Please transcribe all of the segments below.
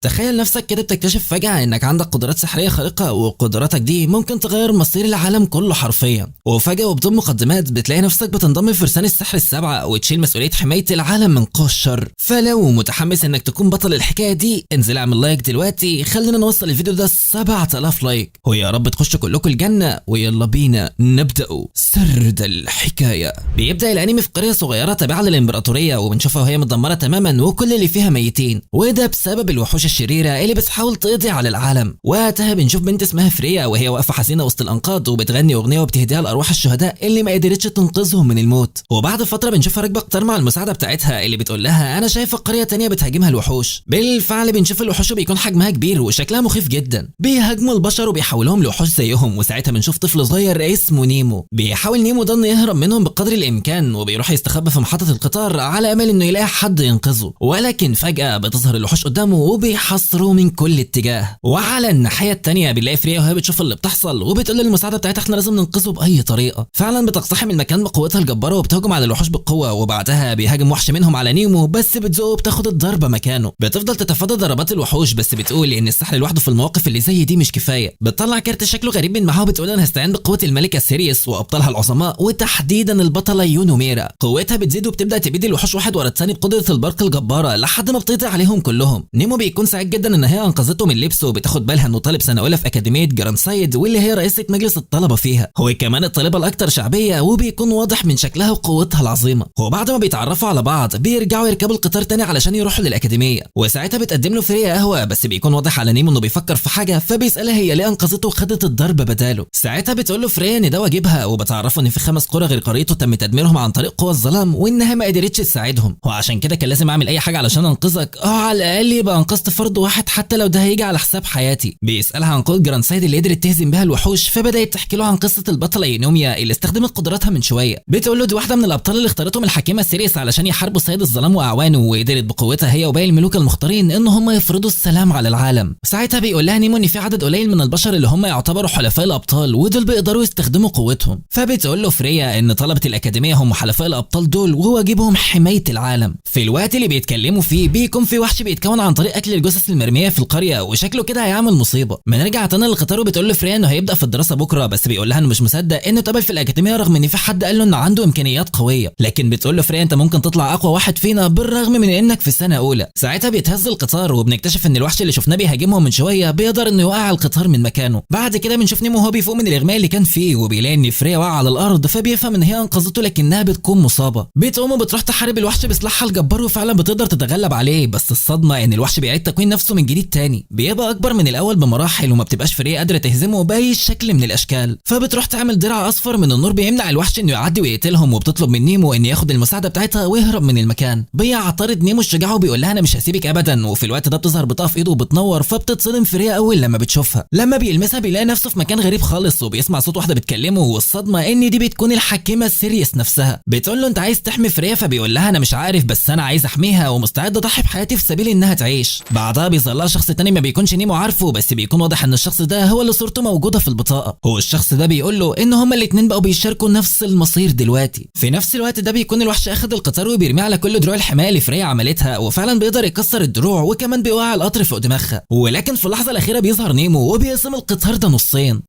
تخيل نفسك كده بتكتشف فجأة انك عندك قدرات سحرية خارقة، وقدراتك دي ممكن تغير مصير العالم كله حرفيا. وفجأة وبدون مقدمات بتلاقي نفسك بتنضم لفرسان السحر السبعة وتشيل مسؤولية حماية العالم من قوى الشر. فلو متحمس انك تكون بطل الحكاية دي انزل اعمل like دلوقتي، خلينا نوصل الفيديو ده 7000 like، ويا رب تخشوا كلكم الجنة. ويلا بينا نبدأ سرد الحكاية. بيبدأ الانمي في قرية صغيرة تابعة للامبراطورية، وبنشوفها وهي متدمرة تماما وكل اللي فيها ميتين، وده بسبب الوحوش الشريرة اللي بتحاول تقضي على العالم. وقتها بنشوف بنت اسمها فريا وهي واقفة حزينة وسط الأنقاض وبتغني أغنية وبتهديها لأرواح الشهداء اللي ما قدرتش تنقذهم من الموت. وبعد فترة بنشوفها راكبة قطار مع المساعدة بتاعتها اللي بتقول لها أنا شايفة قرية تانية بتهاجمها الوحوش. بالفعل بنشوف الوحوش بيكون حجمها كبير وشكلها مخيف جدا، بيهاجموا البشر وبيحولوهم لوحوش زيهم. وساعتها بنشوف طفل صغير اسمه نيمو، بيحاول نيمو ده انه يهرب منهم بقدر الامكان، وبيروح يستخبى في محطة القطار على امل انه يلاقي حد ينقذه. ولكن فجأة بتظهر الوحوش قدامه وبيحاصروه من كل اتجاه. وعلى الناحية التانية بنلاقي فريا وهي بتشوف اللي بتحصل وبتقول للمساعدة بتاعتها احنا لازم ننقذه بأي طريقة. فعلا بتقتحم المكان بقوتها الجبارة وبتهجم على الوحوش بقوة، وبعدها بيهاجم وحش منهم على نيمو بس بتزقه وبتاخد الضربة مكانه. بتفضل تتفادى ضربات الوحوش بس بتقول ان السحر لوحده في المواقف اللي زي دي مش كفاية. بتطلع كارت شكله غريب من معاها وبتقول انا هستعين بقوة الملكة سيريس وابطالها العظماء، وتحديدا البطلة يونوميرا. قوتها بتزيد وبتبدا تبيد الوحوش واحد ورا الثاني بقدرة البرق الجبارة لحد ما بتقضي عليهم كلهم. نيمو بيكون سعيد جدا ان هي انقذته من لبسه، وبتاخد بالها انه طالب سنة اولى في اكاديمية جرانسايد واللي هي رئيسة مجلس الطلبة فيها، هو كمان الطالبة الاكثر شعبية وبيكون واضح من شكلها وقوتها العظيمة. وبعد ما بيتعرفوا على بعض بيرجعوا يركبوا القطار تاني علشان يروحوا للاكاديمية. وساعتها بتقدم له فريا قهوة، بس بيكون واضح على نيمو انه بيفكر في حاجة، فبيسألها هي ليه انقذته وخدت الضرب بداله. ساعتها بتقول له فريا ان ده واجبها، وبتعرفه ان في 5 قرى غير قريته تم تدميرهم عن طريق قوى الظلام وانها ما قدرتش تساعدهم، وعشان كده كان لازم اعمل اي حاجة علشان انقذك، على الاقل يبقى انقذت فرد واحد حتى لو ده هيجي على حساب حياتي. بيسألها عن قوة جرانسايد اللي قدرت تهزم بها الوحوش، فبدأت تحكي له عن قصة البطلة يونوميا اللي استخدمت قدراتها من شوية. بتقول له دي واحدة من الابطال اللي اختارتهم الحكيمة سيريس علشان يحاربوا سيد الظلام واعوانه، وقدرت بقوتها هي وباقي الملوك المختارين ان هم يفرضوا السلام على العالم. ساعتها بيقول لها نيمو ان في عدد قليل من البشر اللي هم يعتبروا حلفاء الابطال ودول بيقدروا يستخدموا قوتهم. فبتقول له فريا ان طلبة الاكاديمية هم حلفاء الابطال دول وواجبهم حماية العالم. في الوقت اللي بيتكلموا فيه بيكون في وحش بيتكون عن طريق اكل الجثث المرمية في القرية وشكله كده هيعمل مصيبة. بنرجع تاني للقطار وبتقول له فريا انه هيبدأ في الدراسة بكرة، بس بيقول لها انه مش مصدق انه اتقبل في الاكاديمية رغم ان في حد قال له انه عنده امكانيات قوية. لكن بتقول له فريا انت ممكن تطلع اقوى واحد فينا بالرغم من انك في سنة اولى. ساعتها بيتهز القطار وبنكتشف ان الوحش اللي شفناه بيهاجمهم من شوية بيقدر انه يوقع القطار من مكانه. بعد كده بنشوف نيمو وهو بيفوق من الاغماء اللي كان فيه وبيلاقي ان فريا واقعه على الارض، فبيفهم ان هي انقذته لكنها بتكون مصابه. بتقوم وبتروح تحارب الوحش بسلاحها الجبار وفعلا بتقدر تتغلب عليه، بس الصدمة ان الوحش بيعيد تكوين نفسه من جديد تاني، بيبقى اكبر من الاول بمراحل وما بتبقاش فريا قادرة تهزمه باي شكل من الاشكال. فبتروح تعمل درع اصفر من النور بيمنع الوحش انه يعدي ويقتلهم، وبتطلب من نيمو ان ياخد المساعدة بتاعتها ويهرب من المكان. بيعترض نيمو الشجاع وبيقول لها انا مش هسيبك ابدا. وفي الوقت ده بتظهر بطاقة في ايده وبتنور، فبتتصدم فريا اول لما بتشوفها. لما بيلمسها بيلاقي نفسه في مكان غريب خالص وبيسمع صوت واحدة بتكلمه، والصدمه ان دي بتكون الحكيمة سيريس نفسها. بتقول له انت عايز تحمي فريا، فبيقول لها انا مش عارف بس انا عايز احميها ومستعد اضحي بحياتي في سبيل انها تعيش. بعدها بيظهر لها شخص تاني ما بيكونش نيمو عارفه، بس بيكون واضح ان الشخص ده هو اللي صورته موجودة في البطاقة. هو الشخص ده بيقول له ان هما الاثنين بقوا بيشاركوا نفس المصير دلوقتي. في نفس الوقت ده بيكون الوحش اخد القطار وبيرميه على كل دروع الحماية اللي فريا عملتها، وفعلا بيقدر يكسر الدروع وكمان بيوقع القطر فوق دماغها. ولكن في اللحظة الاخيرة بيظهر نيمو وبيقسم القطار ده نصين.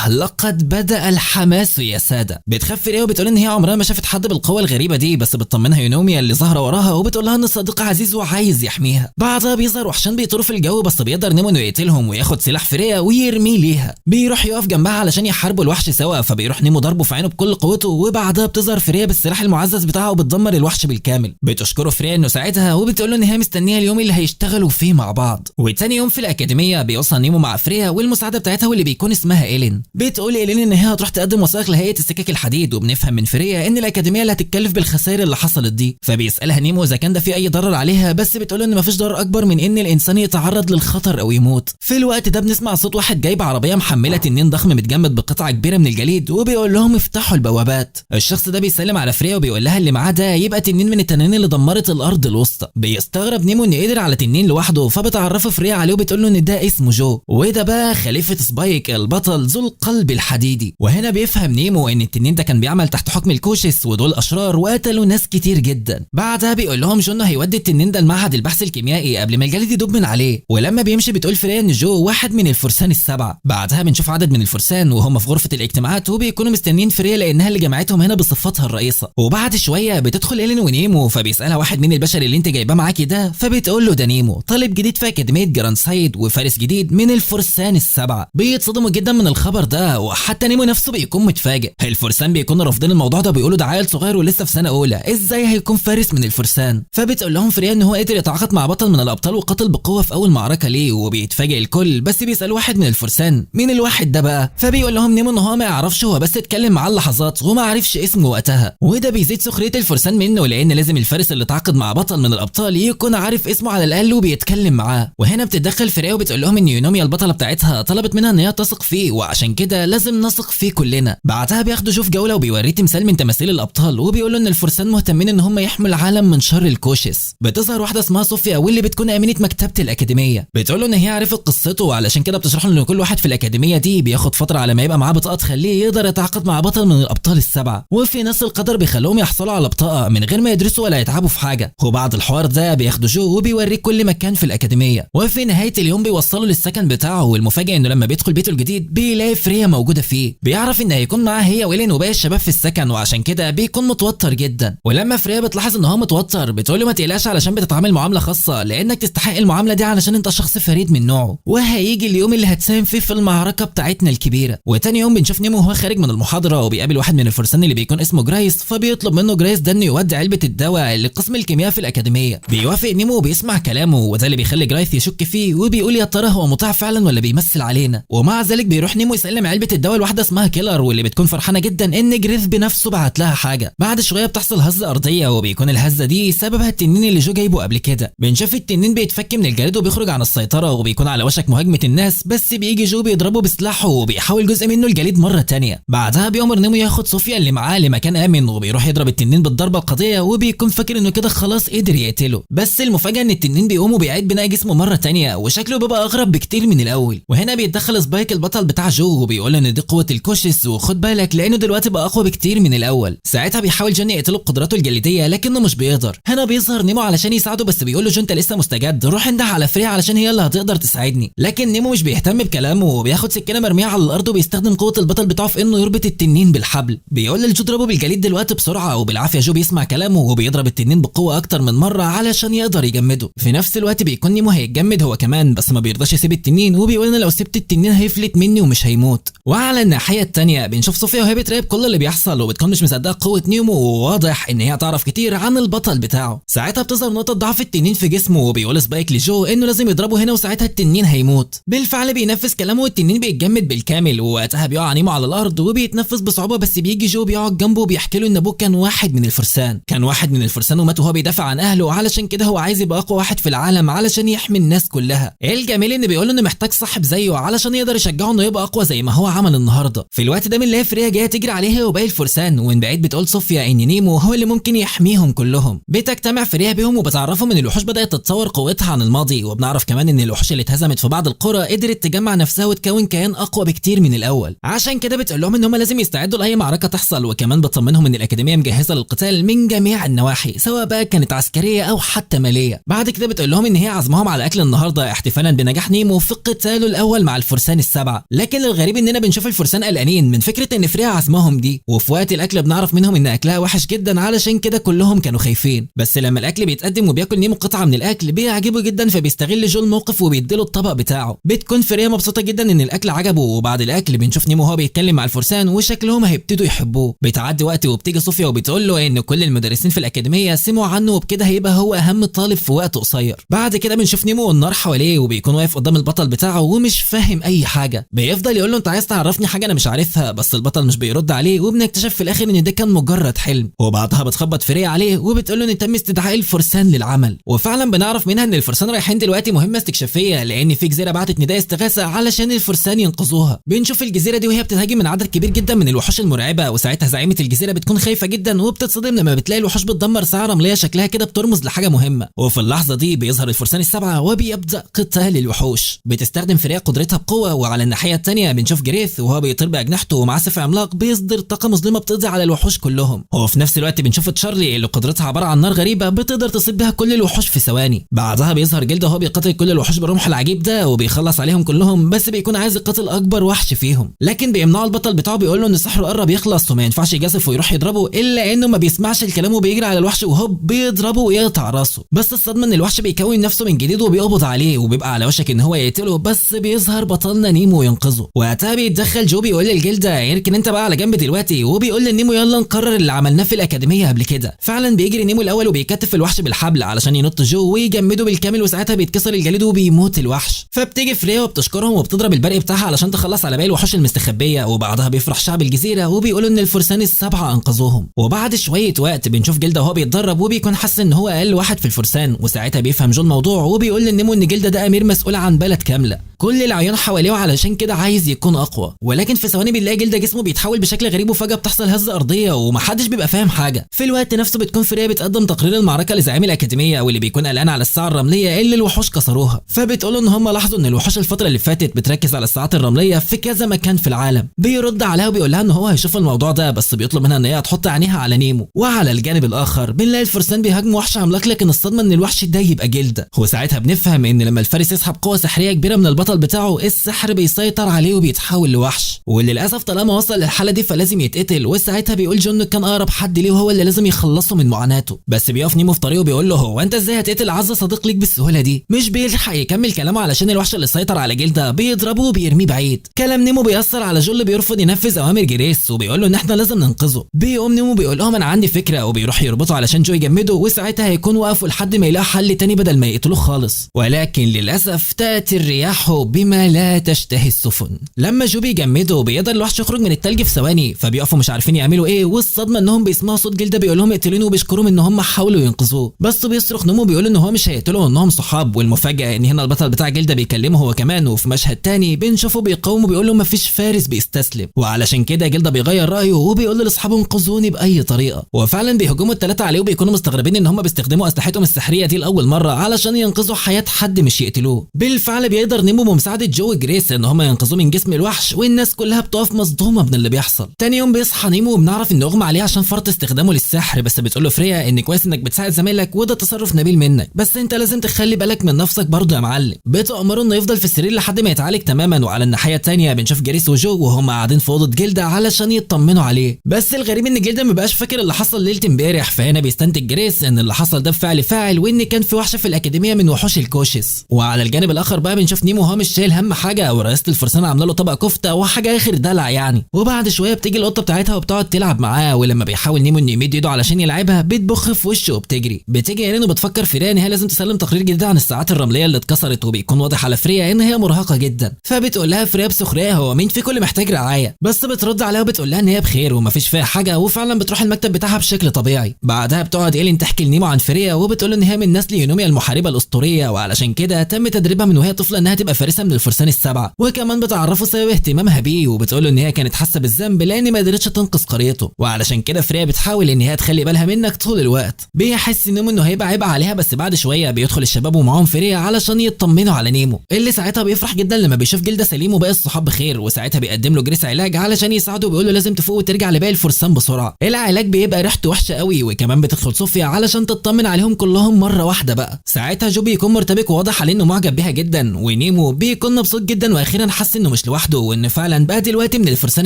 لقد بدأ الحماس يا ساده. بتخاف فريا وبتقول ان هي عمرها ما شافت حد بالقوة الغريبة دي، بس بتطمنها يونوميا اللي ظاهره وراها وبتقول لها ان صديقها عزيز وعايز يحميها. بعدها بيظهر وحشان بيطيروا في الجو، بس بيقدر نيمو انه يقتلهم وياخد سلاح فريا ويرميه ليها. بيروح يقف جنبها علشان يحاربوا الوحش سوا، فبيروح نيمو ضربه في عينه بكل قوته، وبعدها بتظهر فريا بالسلاح المعزز بتاعها وبتدمر الوحش بالكامل. بتشكره فريا انه ساعدها وبتقول له ان هي مستنيه اليوم اللي هيشتغلوا فيه مع بعض. وتاني يوم في الاكاديمية بيوصل نيمو مع فريا والمساعدة بتاعتها واللي بيكون اسمها إيلين. بتقول إيلين ان هي هتروح تقدم وثائق لهيئة السكك الحديد، وبنفهم من فريا ان الاكاديمية اللي هتتكلف بالخسائر اللي حصلت دي. فبيسالها نيمو اذا كان ده في اي ضرر عليها، بس بتقول له ان مفيش ضرر اكبر من ان الانسان يتعرض للخطر او يموت. في الوقت ده بنسمع صوت واحد جايب عربية محمله تنين ضخم متجمد بقطعه كبيرة من الجليد وبيقول لهم افتحوا البوابات. الشخص ده بيسلم على فريا وبيقول لها اللي معاه ده يبقى تنين من التنانين اللي دمرت الارض الوسطى. بيستغرب نيمو انه قدر على تنين لوحده، فبتعرفه فريا عليه وبتقول له ان ده اسمه جو وده بقى خليفة سبايك البطل ذو القلب الحديدي. وهنا بيفهم نيمو ان التنين ده كان بيعمل تحت حكم الكوشس ودول اشرار وقتلوا ناس كتير جدا. بعدها بيقول لهم جو انه هيودي التنين ده لمعهد البحث الكيميائي قبل ما ما الجليد يدوب من عليه. ولما بيمشي بتقول فريا ان جو واحد من الفرسان السبعة. بعدها بنشوف عدد من الفرسان وهم في غرفة الاجتماعات وبيكونوا مستنيين فريا لانها اللي جمعتهم هنا بصفتها الرئيسة. وبعد شوية بتدخل إيلين ونيمو، فبيسالها واحد من البشر اللي انت جايباه معاكي ده، فبتقول له ده نيمو طالب جديد في اكاديمية جراندسايد وفارس جديد من الفرسان السبعة. بيتصدموا جدا من الخبر ده، وحتى نيمو نفسه بيكون متفاجئ. الفرسان بيكونوا رافضين الموضوع ده، بيقولوا ده عيل صغير ولسه في سنة اولى، ازاي هيكون فارس من الفرسان؟ فبتقول لهم فريا ان هو قدر يتعاقد مع بطل من الابطال وقتل بقوة في اول معركة ليه، وبيتفاجئ الكل. بس بيسالوا واحد من الفرسان مين الواحد ده بقى، فبيقول لهم نيمو ان هو ما يعرفش، هو بس اتكلم معاه لحظات وما عرفش اسمه وقتها. وده بيزيد سخرية الفرسان منه، لان لازم الفارس اللي تعاقد مع بطل من الابطال يكون عارف اسمه على الاقل وبيتكلم معاه. وهنا بتتدخل فريا وبتقول لهم ان يونوميا البطلة بتاعتها طلبت منها ان هي تثق فيه، وعشان كده لازم نثق فيه كلنا. بعدها بياخدوا جو في جولة وبيوريه تمثال من تماثيل الابطال، وبيقولوا ان الفرسان مهتمين ان هم يحموا العالم من شر الكوشس. بتظهر واحدة اسمها صوفيا واللي بتكون امينه مكتبه الاكاديمية، بتقول له ان هي عرفت قصته، وعلشان كده بتشرح له ان كل واحد في الاكاديمية دي بياخد فترة على ما يبقى معاه بطاقة تخليه يقدر يتعاقد مع بطل من الابطال السبعة، وفي ناس القدر بيخلوهم يحصلوا على بطاقة من غير ما يدرسوا ولا يتعبوا في حاجة. وبعد الحوار ده بياخدوا جو وبيوريه كل مكان في الاكاديمية، وفي نهاية اليوم بيوصلوا للسكن بتاعه. والمفاجاه انه لما بيدخل بيته الجديد بيلاقي فريا موجودة فيه، بيعرف ان هيكون معاه هي وإيلين وباقي الشباب في السكن، وعشان كده بيكون متوتر جدا. ولما فريا بتلاحظ ان هو متوتر بتقول له ما تقلقش علشان بتتعامل معاملة خاصة، لانك تستحق المعاملة دي علشان انت شخص فريد من نوعه، وهيجي اليوم اللي هتساهم فيه في المعركة بتاعتنا الكبيرة. وتاني يوم بنشوف نيمو وهو خارج من المحاضرة وبيقابل واحد من الفرسان اللي بيكون اسمه جرايس، فبيطلب منه جرايس ده انه يودي علبة الدواء لقسم الكيمياء في الاكاديمية. بيوافق نيمو وبيسمع كلامه، وده اللي بيخلي جرايس يشك فيه وبيقول يا ترى هو مطيع فعلا ولا بيمثل علينا. ومع ذلك بيروح نيمو يسلم علبة الدواء لواحدة اسمها كيلر، واللي بتكون فرحانة جدا ان جريث بنفسه بعت لها حاجة. بعد شوية بتحصل هزه ارضية، وبيكون الهزة دي سببها التنين اللي جو جايبه قبل كده. بنشوف التنين بيتفك من الجليد وبيخرج عن السيطرة، وبيكون على وشك مهاجمه الناس، بس بيجي جو بيضربه بسلاحه وبيحاول جزء منه الجليد مرة تانية. بعدها بيأمر نيمو ياخد صوفيا اللي معاه لمكان امن، وبيروح يضرب التنين بالضربه القاضية، وبيكون فاكر انه كده خلاص قدر يقتله. بس المفاجاة ان التنين بيقوم وبيعيد بناء جسمه مرة تانية، وشكله بيبقى اغرب بكتير من الاول. وهنا بيتدخل سبايك البطل بتاع جو وبيقول ان دي قوة الكوشس، وخد بالك لانه دلوقتي بقى اقوى بكتير من الاول. ساعتها بيحاول جون يقتله بقدراته الجليديه لكنه مش بيقدر. هنا بيظهر نيمو علشان يساعده، بس بيقول له جو انت لسه مستجد، روح انده على فريا علشان هي اللي هتقدر تساعدني. لكن نيمو مش بيهتم بكلامه وبياخد سكينة مرمية على الارض، وبيستخدم قوة البطل بتاعه في انه يربط التنين بالحبل. بيقول لجو اضربه بالجليد دلوقتي بسرعة، وبالعافيه جو بيسمع كلامه وبيضرب التنين بقوة اكتر من مرة علشان يقدر يجمده. في نفس الوقت بيكون نيمو هيتجمد هو كمان، بس ما بيرضاش يسيب التنين، وبيقول انا لو سبت التنين هيفلت مني ومش هيموت. وعلى الناحية الثانية بنشوف صوفيا وهي بتراقب كل اللي بيحصل، وبتكون مش مصدقه قوة نيمو، وواضح ان هي تعرف كتير عن البطل بتاعه. ساعتها بتظهر نقطة ضعف التنين في جسمه، وبيقول سبايك لجو انه لازم يضربه هنا وساعتها التنين هيموت. بالفعل بينفذ كلامه والتنين بيتجمد بالكامل، ووقتها بيقع نيمو على الارض وبيتنفس بصعوبة. بس بيجي جو بيقعد جنبه وبيحكي له ان ابوه كان واحد من الفرسان، كان واحد من الفرسان ومات وهو بيدافع عن اهله، علشان كده هو عايز يبقى اقوى واحد في العالم علشان يحمي الناس كلها. الجميل ان بيقول له انه محتاج صاحب زيه علشان يقدر يشجعه انه يبقى اقوى زي ما هو عمل النهارده. في الوقت ده بنلاقي فريا جاية تجري عليها وباقي الفرسان، ومن بعيد بتقول صوفيا ان نيمو هو اللي ممكن يحميهم كلهم. بتجتمع فريا بيهم وبتعرفهم ان الوحوش بدات تتطور قوتها عن الماضي، وبنعرف كمان ان الوحوش اللي اتهزمت في بعض القرى قدرت تجمع نفسها وتكون كيان اقوى بكتير من الاول. عشان كده بتقول لهم ان هم لازم يستعدوا لاي معركة تحصل، وكمان بتطمنهم ان الاكاديمية مجهزة للقتال من جميع النواحي سواء بقى كانت عسكرية او حتى ماليه. بعد كده بتقول لهم ان هي عزمهم على اكل النهارده احتفالا بنجاح نيمو في قتاله الاول مع الفرسان السبعة. لكن الغريب اننا بنشوف الفرسان قلقانين من فكرة ان فريا عزمهم دي، وفي وقت الاكل بنعرف منهم ان اكلها وحش جدا علشان كده كلهم كانوا خايفين. بس لما الاكل بيتقدم وبياكل نيمو قطعه من الاكل بيعجبه جدا، فبيستغل جو الموقف وبيديله الطبق بتاعه. بتكون فريا مبسوطة جدا ان الاكل عجبه. وبعد الاكل بنشوف نيمو وهو بيتكلم مع الفرسان وشكلهم هيبتدوا يحبوه. بتعدي وقت وبتيجي صوفيا وبتقول له ان كل المدرسين في الاكاديمية سمعوا عنه، وبكده هيبقى هو اهم طالب في وقت قصير. بعد كده بنشوف نيمو والنار حواليه، وبيكون واقف قدام البطل بتاعه ومش فاهم اي حاجة. بيفضل يقول له انت عايز تعرفني حاجة انا مش عارفها، بس البطل مش بيرد عليه، وبنكتشف في الاخر ان ده كان مجرد حلم. وبعدها بتخبط فريا عليه وبتقول له ان تم استدعاء الفرسان للعمل، وفعلا بنعرف منها ان الفرسان رايحين دلوقتي مهمة استكشافيه، لان في جزيرة بعتت نداء استغاثة علشان الفرسان ينقذوها. بنشوف الجزيرة دي وهي بتتهاجم من عدد كبير جدا من الوحوش المرعبة، وساعتها زعيمه الجزيرة بتكون خايفة جدا وبتتصدم لما بتلاقي الوحوش بتدمر ساعة رمليه شكلها كده بترمز لحاجة مهمة. وفي اللحظة دي بيظهر الفرسان السبعة وبيبدا قتال الوحوش. بتستخدم فريا قدرتها بقوة، وعلى الناحية الثانية بنشوف جريث وهو بيطير باجنحته ومعاه سيف عملاق بيصدر طاقة مظلمة بتقضي على الوحوش كلهم. وفي نفس الوقت بنشوف تشارلي اللي قدرتها عبارة عن نار غريبة بتقدر تصيب بها كل الوحوش في ثواني. بعدها بعدها بيظهر جلده وهو بيقاتل كل الوحوش بالرمح العجيب ده وبيخلص عليهم كلهم، بس بيكون عايز يقاتل اكبر وحش فيهم، لكن بيمنعه البطل بتاعه بيقول له ان سحره قرب يخلص وما ينفعش يجازف ويروح يضربه، الا انه ما بيسمعش الكلام وبيجري على الوحش وهوب بيضربه ويقطع راسه. بس الصدمة ان الوحش بيكون نفسه من جديد وبيقبض عليه وبيبقى على وشك ان هو يقتله، بس بيظهر بطلنا نيمو وينقذه. وقتها بيتدخل جو بيقول للجلده يركن انت بقى على جنب دلوقتي، وبيقول لنيمو يلا نقرر اللي عملناه في الاكاديمية قبل كده. فعلا بيجري نيمو الاول وبيكتف الوحش بالحبل علشان ينط جو ويجمده بالكامل، وساعتها بيتكسر الجليد وبيموت الوحش. فبتيجي فريا وبتشكرهم وبتضرب البرق بتاعها علشان تخلص على باقي الوحوش المستخبيه، وبعدها بيفرح شعب الجزيرة وبيقولوا ان الفرسان السبعة انقذوهم. وبعد شوية وقت بنشوف جلده وهو بيتدرب وبيكون حاسس ان هو اقل واحد في الفرسان، وساعتها بيفهم جو الموضوع وبيقول لنيمو ان جلده ده امير مسؤول عن بلد كاملة، كل العيون حواليه علشان كده عايز يكون اقوى. ولكن في ثواني بنلاقي جلده جسمه بيتحول بشكل غريب، وفجاة بتحصل هزه ارضية ومحدش بيبقى فاهم حاجة. في الوقت نفسه بتكون فريا بتقدم تقرير المعركة لزعيم الاكاديمية واللي بيكون قلقان على الساعة الرملية اللي الوحوش كسروها، فبتقول ان هم لاحظوا ان الوحوش الفترة اللي فاتت بتركز على الساعات الرملية في كذا مكان في العالم. بيرد عليها وبيقول لها ان هو هيشوف الموضوع ده، بس بيطلب منها ان هي تحط عينيها على نيمو. وعلى الجانب الاخر بنلاقي الفرسان بيهاجموا وحش عملاق، لكن الصدمة ان الوحش ده يبقى جلده. وساعتها بنفهم ان لما الفارس يسحب قوة سحريه كبيرة من البطل بتاعه السحر بيسيطر عليه وبيتحول لوحش، وللاسف طالما وصل للحالة دي فلازم يتقتل. وساعتها بيقول جون كان اقرب حد ليه وهو اللي لازم يخلصه من معاناته، بس بيقف نيمو في طريقه بيقول له هو انت ازاي هتقتل اعز صديق ليك بالسهولة دي؟ مش بيلحق يكمل كلامه علشان الوحش اللي سيطر على جلده بيضربه وبيرميه بعيد. كلام نيمو بيأثر على جو اللي بيرفض ينفذ اوامر جريس وبيقول له ان احنا لازم ننقذه. بيقوم نيمو بيقول لهم انا عندي فكرة، وبيروح يربطه علشان جو يجمده، وساعتها هيكون وقفوا لحد ما يلاقوا حل تاني بدل ما يقتلوه خالص. ولكن للاسف تاتي الرياح بما لا تشتهي السفن. لما جو بيجمده بيقدر الوحش يخرج من التلج في ثواني، فبيقفوا مش عارفين يعملوا ايه. والصدمه انهم بيسمعوا صوت جلده بيقول لهم اقتلوني وبيشكرهم ان هم حاولوا ينقذوه، بس بيصرخ نيمو بيقول ان هو مش هيقتله وانهم صحاب. والمفاجاه ان هنا البطل بتاع جلده بيكلمه هو كمان، وفي مشهد تاني بنشوفه بيقاوم وبيقول له مفيش فارس بيستسلم، وعلشان كده جلده بيغير رايه وبيقول لاصحابه انقذوني باي طريقه. وفعلا بيهجموا الثلاثة عليه وبيكونوا مستغربين ان هم بيستخدموا اسلحتهم السحريه دي لاول مرة علشان ينقذوا حياة حد مش يقتلوه. بالفعل بيقدر نيمو بمساعدة جو جريس ان هم ينقذوه من جسم الوحش، والناس كلها بتقف مصدومة من اللي بيحصل. تاني يوم بيصحى نيمو وبنعرف ان اغمى عليه عشان فرط استخدامه للسحر، بس بتقول له فريا ان كويس انك بتساعد زمايلك وده تصرف نبيل منك، بس انت لازم تخلي بالك من نفسك برضه يا معلم. بتأمره انه يفضل في السرير لحد ما يتعالج تماما. وعلى الناحية الثانية بنشوف جريس وجو وهم قاعدين في اوضة جلده علشان يطمنوا عليه، بس الغريب ان جلده ما بقاش فاكر اللي حصل ليلة امبارح. فهنا بيستنتج جريس ان اللي حصل ده بفعل فاعل، وان كان في وحشة في الاكاديمية من وحوش الكوشس. وعلى الجانب الاخر بقى بنشوف نيمو وهو مش شايل هم حاجة، ورئيسه الفرسان عامله له طبق كفته وحاجه اخر دلع يعني. وبعد شوية بتيجي القطة بتاعتها وبتقعد تلعب معاه، ولما بيحاول نيمو انه يمد ايده علشان يلعبها بتبخ في وشه وبتجري. بتيجي ايرين وبتفكر فريا ان هي لازم تسلم تقرير جديد عن الساعات الرملية اللي اتكسرت، وبيكون واضح على فريا ان هي مرهقة جدا. فبتقول لها فريا بسخريه هو مين فيكم اللي محتاج رعاية؟ بس بترد عليها وبتقول لها ان هي بخير ومفيش فيها حاجة، وفعلا بتروح المكتب بتاعها بشكل طبيعي. بعدها بتقعد ايلين تحكي لنيمو عن فريا وبتقول ان هي من نسل يونوميا المحاربة الاسطورية، وعلشان كده تم تدريبها من وهي طفله انها تبقى فارسه من الفرسان السبعة، وكمان بتعرفه سبب اهتمامها بيه وبتقول ان هي كانت حاسه بالذنب لان ما قدرتش تنقذ قريته، وعلشان كده فريا بتحاول ان هي تخلي بالها منك طول الوقت. بيحس نيمو انه هيبقى عيب عليها، بس بعد شوية بيدخل الشباب ومعاهم فريا علشان يطمنوا على نيمو اللي ساعتها بيفرح جدا لما بيشوف جلده سليم وباقي الصحاب بخير. وساعتها بيقدم له جريس علاج علشان يساعده وبيقول له لازم تفوق وترجع لباقي الفرسان بسرعة. العلاج بيبقى ريحته وحشة قوي، وكمان بتدخل صوفيا علشان تطمن عليهم كلهم مرة واحدة بقى. ساعتها جو بيكون مرتبك وواضح عليه انه معجب بيها جدا، ونيمو بيكون مبسوط جدا واخيرا حس انه مش لوحده وان فعلا بقى دلوقتي من الفرسان